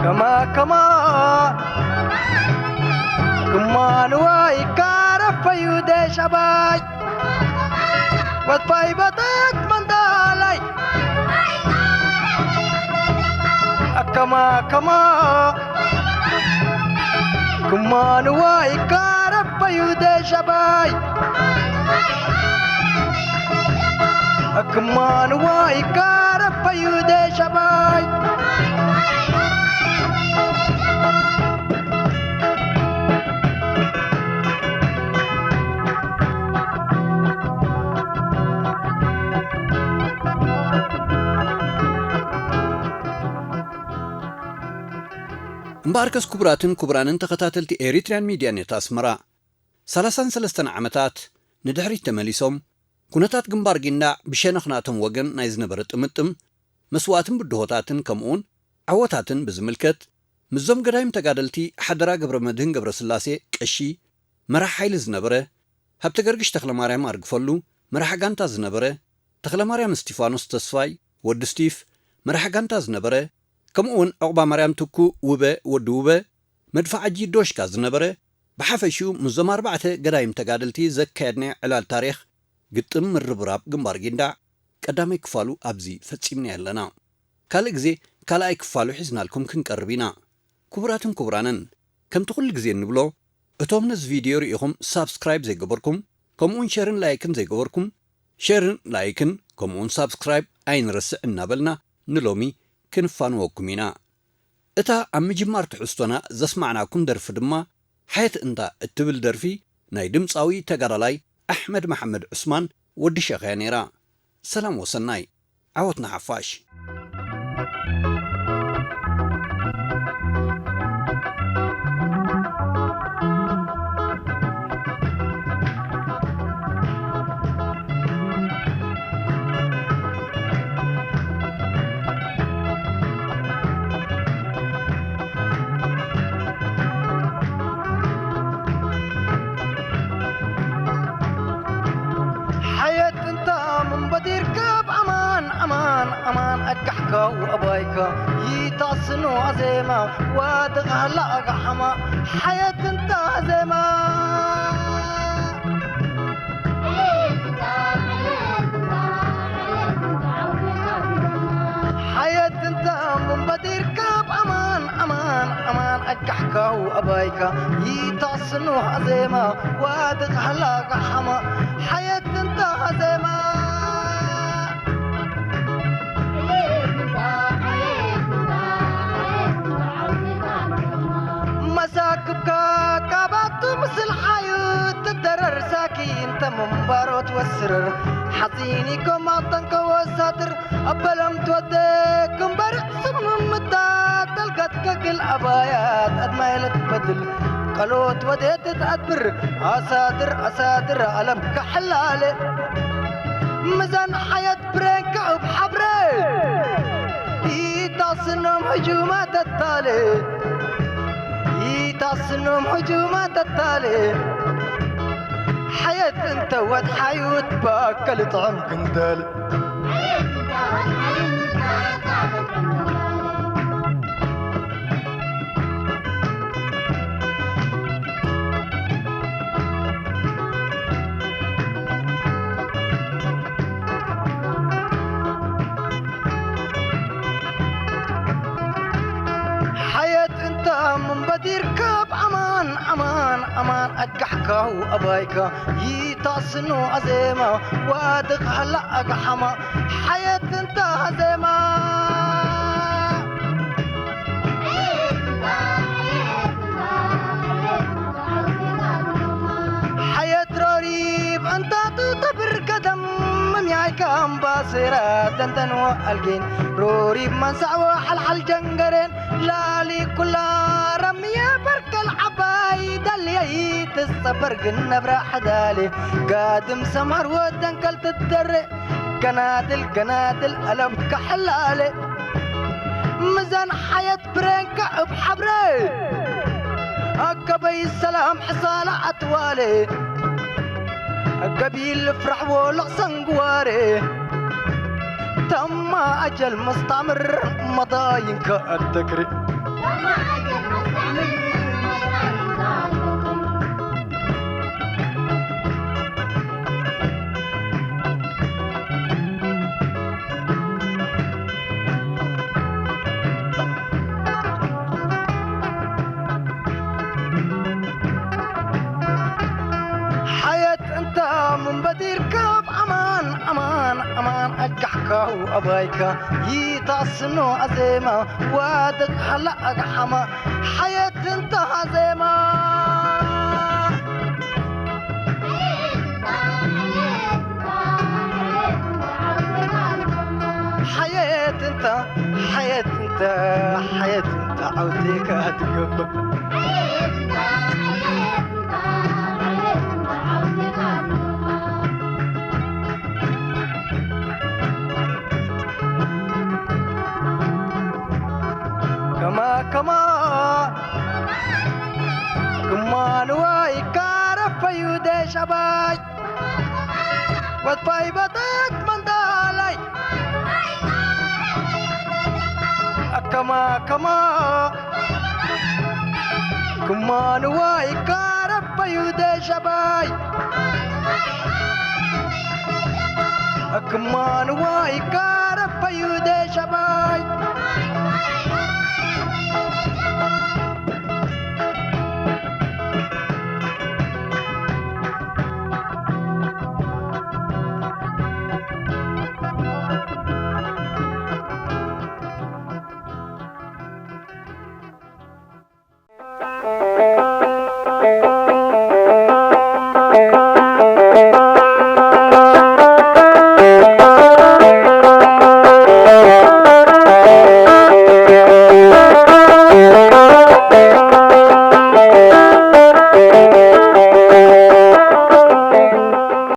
ከማ፣ ከማ፣ ክማ ንዋይ ካረፈዩ ደሻባይ። ወትፋይ በጠት መንዳላይ። ኣከማ፣ ከማ፣ ክማ ንዋይ ካረፈዩ ደሻባይ። ክማ ንዋይ ካረፈዩ ደሻባይ። እምበኣርከስ ክቡራትን ክቡራንን ተኸታተልቲ ኤሪትርያን ሚድያ ኔት ኣስመራ፣ ሰላሳን ሰለስተን ዓመታት ንድሕሪት ተመሊሶም፣ ኩነታት ግንባር ጊንዳዕ ብሸነኽ ናቶም ወገን ናይ ዝነበረ ጥምጥም፣ መስዋእትን ብድሆታትን ከምኡውን ዓወታትን ብዝምልከት፣ ምስዞም ገዳይም ተጋደልቲ ሓደራ ገብረመድህን ገብረስላሴ ቀሺ፣ መራሕ ሓይሊ ዝነበረ፣ ሃብተገርግሽ ተኽለማርያም ኣርግፈሉ፣ መራሕ ጋንታ ዝነበረ፣ ተኽለማርያም እስቲፋኖስ ተስፋይ፣ ወዲ ስቲፍ፣ መራሕ ጋንታ ዝነበረ፣ ከምኡውን ዑቕባማርያም ትኩ ውበ፣ ወዲ ውበ፣ መድፍዓጂ ዶሽካ ዝነበረ፣ ብሓፈሽኡ ምስዞም ኣርባዕተ ገዳይም ተጋደልቲ ዘካየድናዮ ዕላል ታሪኽ ግጥም ምርብራብ ግንባር ጊንዳዕ ቀዳማይ ክፋሉ ኣብዚ ፈጺምናዮ ኣለና። ካልእ ግዜ ካልኣይ ክፋሉ ሒዝናልኩም ክንቀርብ ኢና። ክቡራትን ክቡራንን፣ ከምቲ ኩሉ ግዜ እንብሎ፣ እቶም ነዚ ቪድዮ ርኢኹም ሳብስክራይብ ዘይገበርኩም፣ ከምኡውን ሸርን ላይክን ዘይገበርኩም፣ ሸርን ላይክን ከምኡውን ሳብስክራይብ ኣይንረስዕ እናበልና ንሎሚ ክንፋንወኩም ኢና። እታ ኣብ ምጅማር ትሕዝቶና ዘስማዕናኩም ደርፊ ድማ ሓየት እንታ እትብል ደርፊ ናይ ድምጻዊ ተጋዳላይ ኣሕመድ መሓመድ ዑስማን ወዲ ሸኽ እያ ነይራ። ሰላም ወሰናይ፣ ዓወት ንሓፋሽ። ሓየት እንታ ምንበዲር ካብ ኣማን፣ ኣማን፣ ኣማን ኣጋሕካ ወኣባይካ ይታስኖ ኣዜማ ዋድቕ ሃላ ኣጋሓማ ሓየት እንታ ኣዜማ። ሓየት እንተ እምበዲር ካብ ኣማን፣ ኣማን፣ ኣማን ኣጋሕካው ኣባይካ ይታስኑ ኣዜማ ዋድቕ ሃላ ጋሓማ ሓየት እንተ ኣዜማ። ባሮት ወስርር ሓፂኒ ኮማጠን ከወሳትር ኣበለም ትወደ ክንበርዕ ስምምታ ተልጋት ከግል ኣባያት ኣድማይለት በድል ቀሎት ወዴት ተትኣድብር ኣሳድር ኣሳድር ኣለም ከሕላለ ምዛን ሓየት ብሬን ከእብ ሓብረ ይታስኖም ህጁማ ተታለ ይታስኖም ህጁማ ተታለ ሓየት እንተ ወድሓዩት ባከል ጥዕም ክንደል ሓየት እንተ ምንበዲር ካብ ኣማን ኣማን ኣማን ኣጋሕካው ኣባይካ ይታስኖ ኣዜማ ዋድቕ ሃላ ኣግሓማ ሓየት እንተ ኣዜማ ሓየት ሮሪብ እንታቱ ተብር ገደም ምምያይካ ኣምባሴራ ደንደንዎ ኣልጌን ሮሪብ መንሳዕዎ ሓልሓል ጀንገሬን ላሊ ኩላ ረምየ በርከል ዓባይ ደልየይ ትጸበር ግን ነብራ ሓዳሌ ጋድም ሰምሃር ወደንከል ትደረ ገናድል ገናድል ኣለም ከሕላለ ምዛን ሓየት ብሬንካ እብ ሓብረ ኣከበይ ሰላም ሕሳላ ኣትዋለ ገቢል ፍራሕ ወሎቕ ሰንግዋረ ተማ ኣጀል መስታምር መዳይንካ ኣተክሪ ሓየት እንተ ምንበዲር ካብ ኣማን ኣማን ኣማን ኣጋሕካው ኣባይካ ይታስኖ ኣዜማ ዋድቕ ሃላ ኣግሓማ ሓየት እንተ ኣዜማ ሓየት እንተ ሓየት እንተ ሓየት እንተ ዓውቴካ ትገብር ከማ ከማ ክማንዋ ይካረፈዩ ደሻባይ ወትፋይ በጠት መንዳላይ ኣከማ ከማ ክማንዋ ይካረፈዩ ደሻባይ ክማንዋ ይካረፈዩ ደሻባይ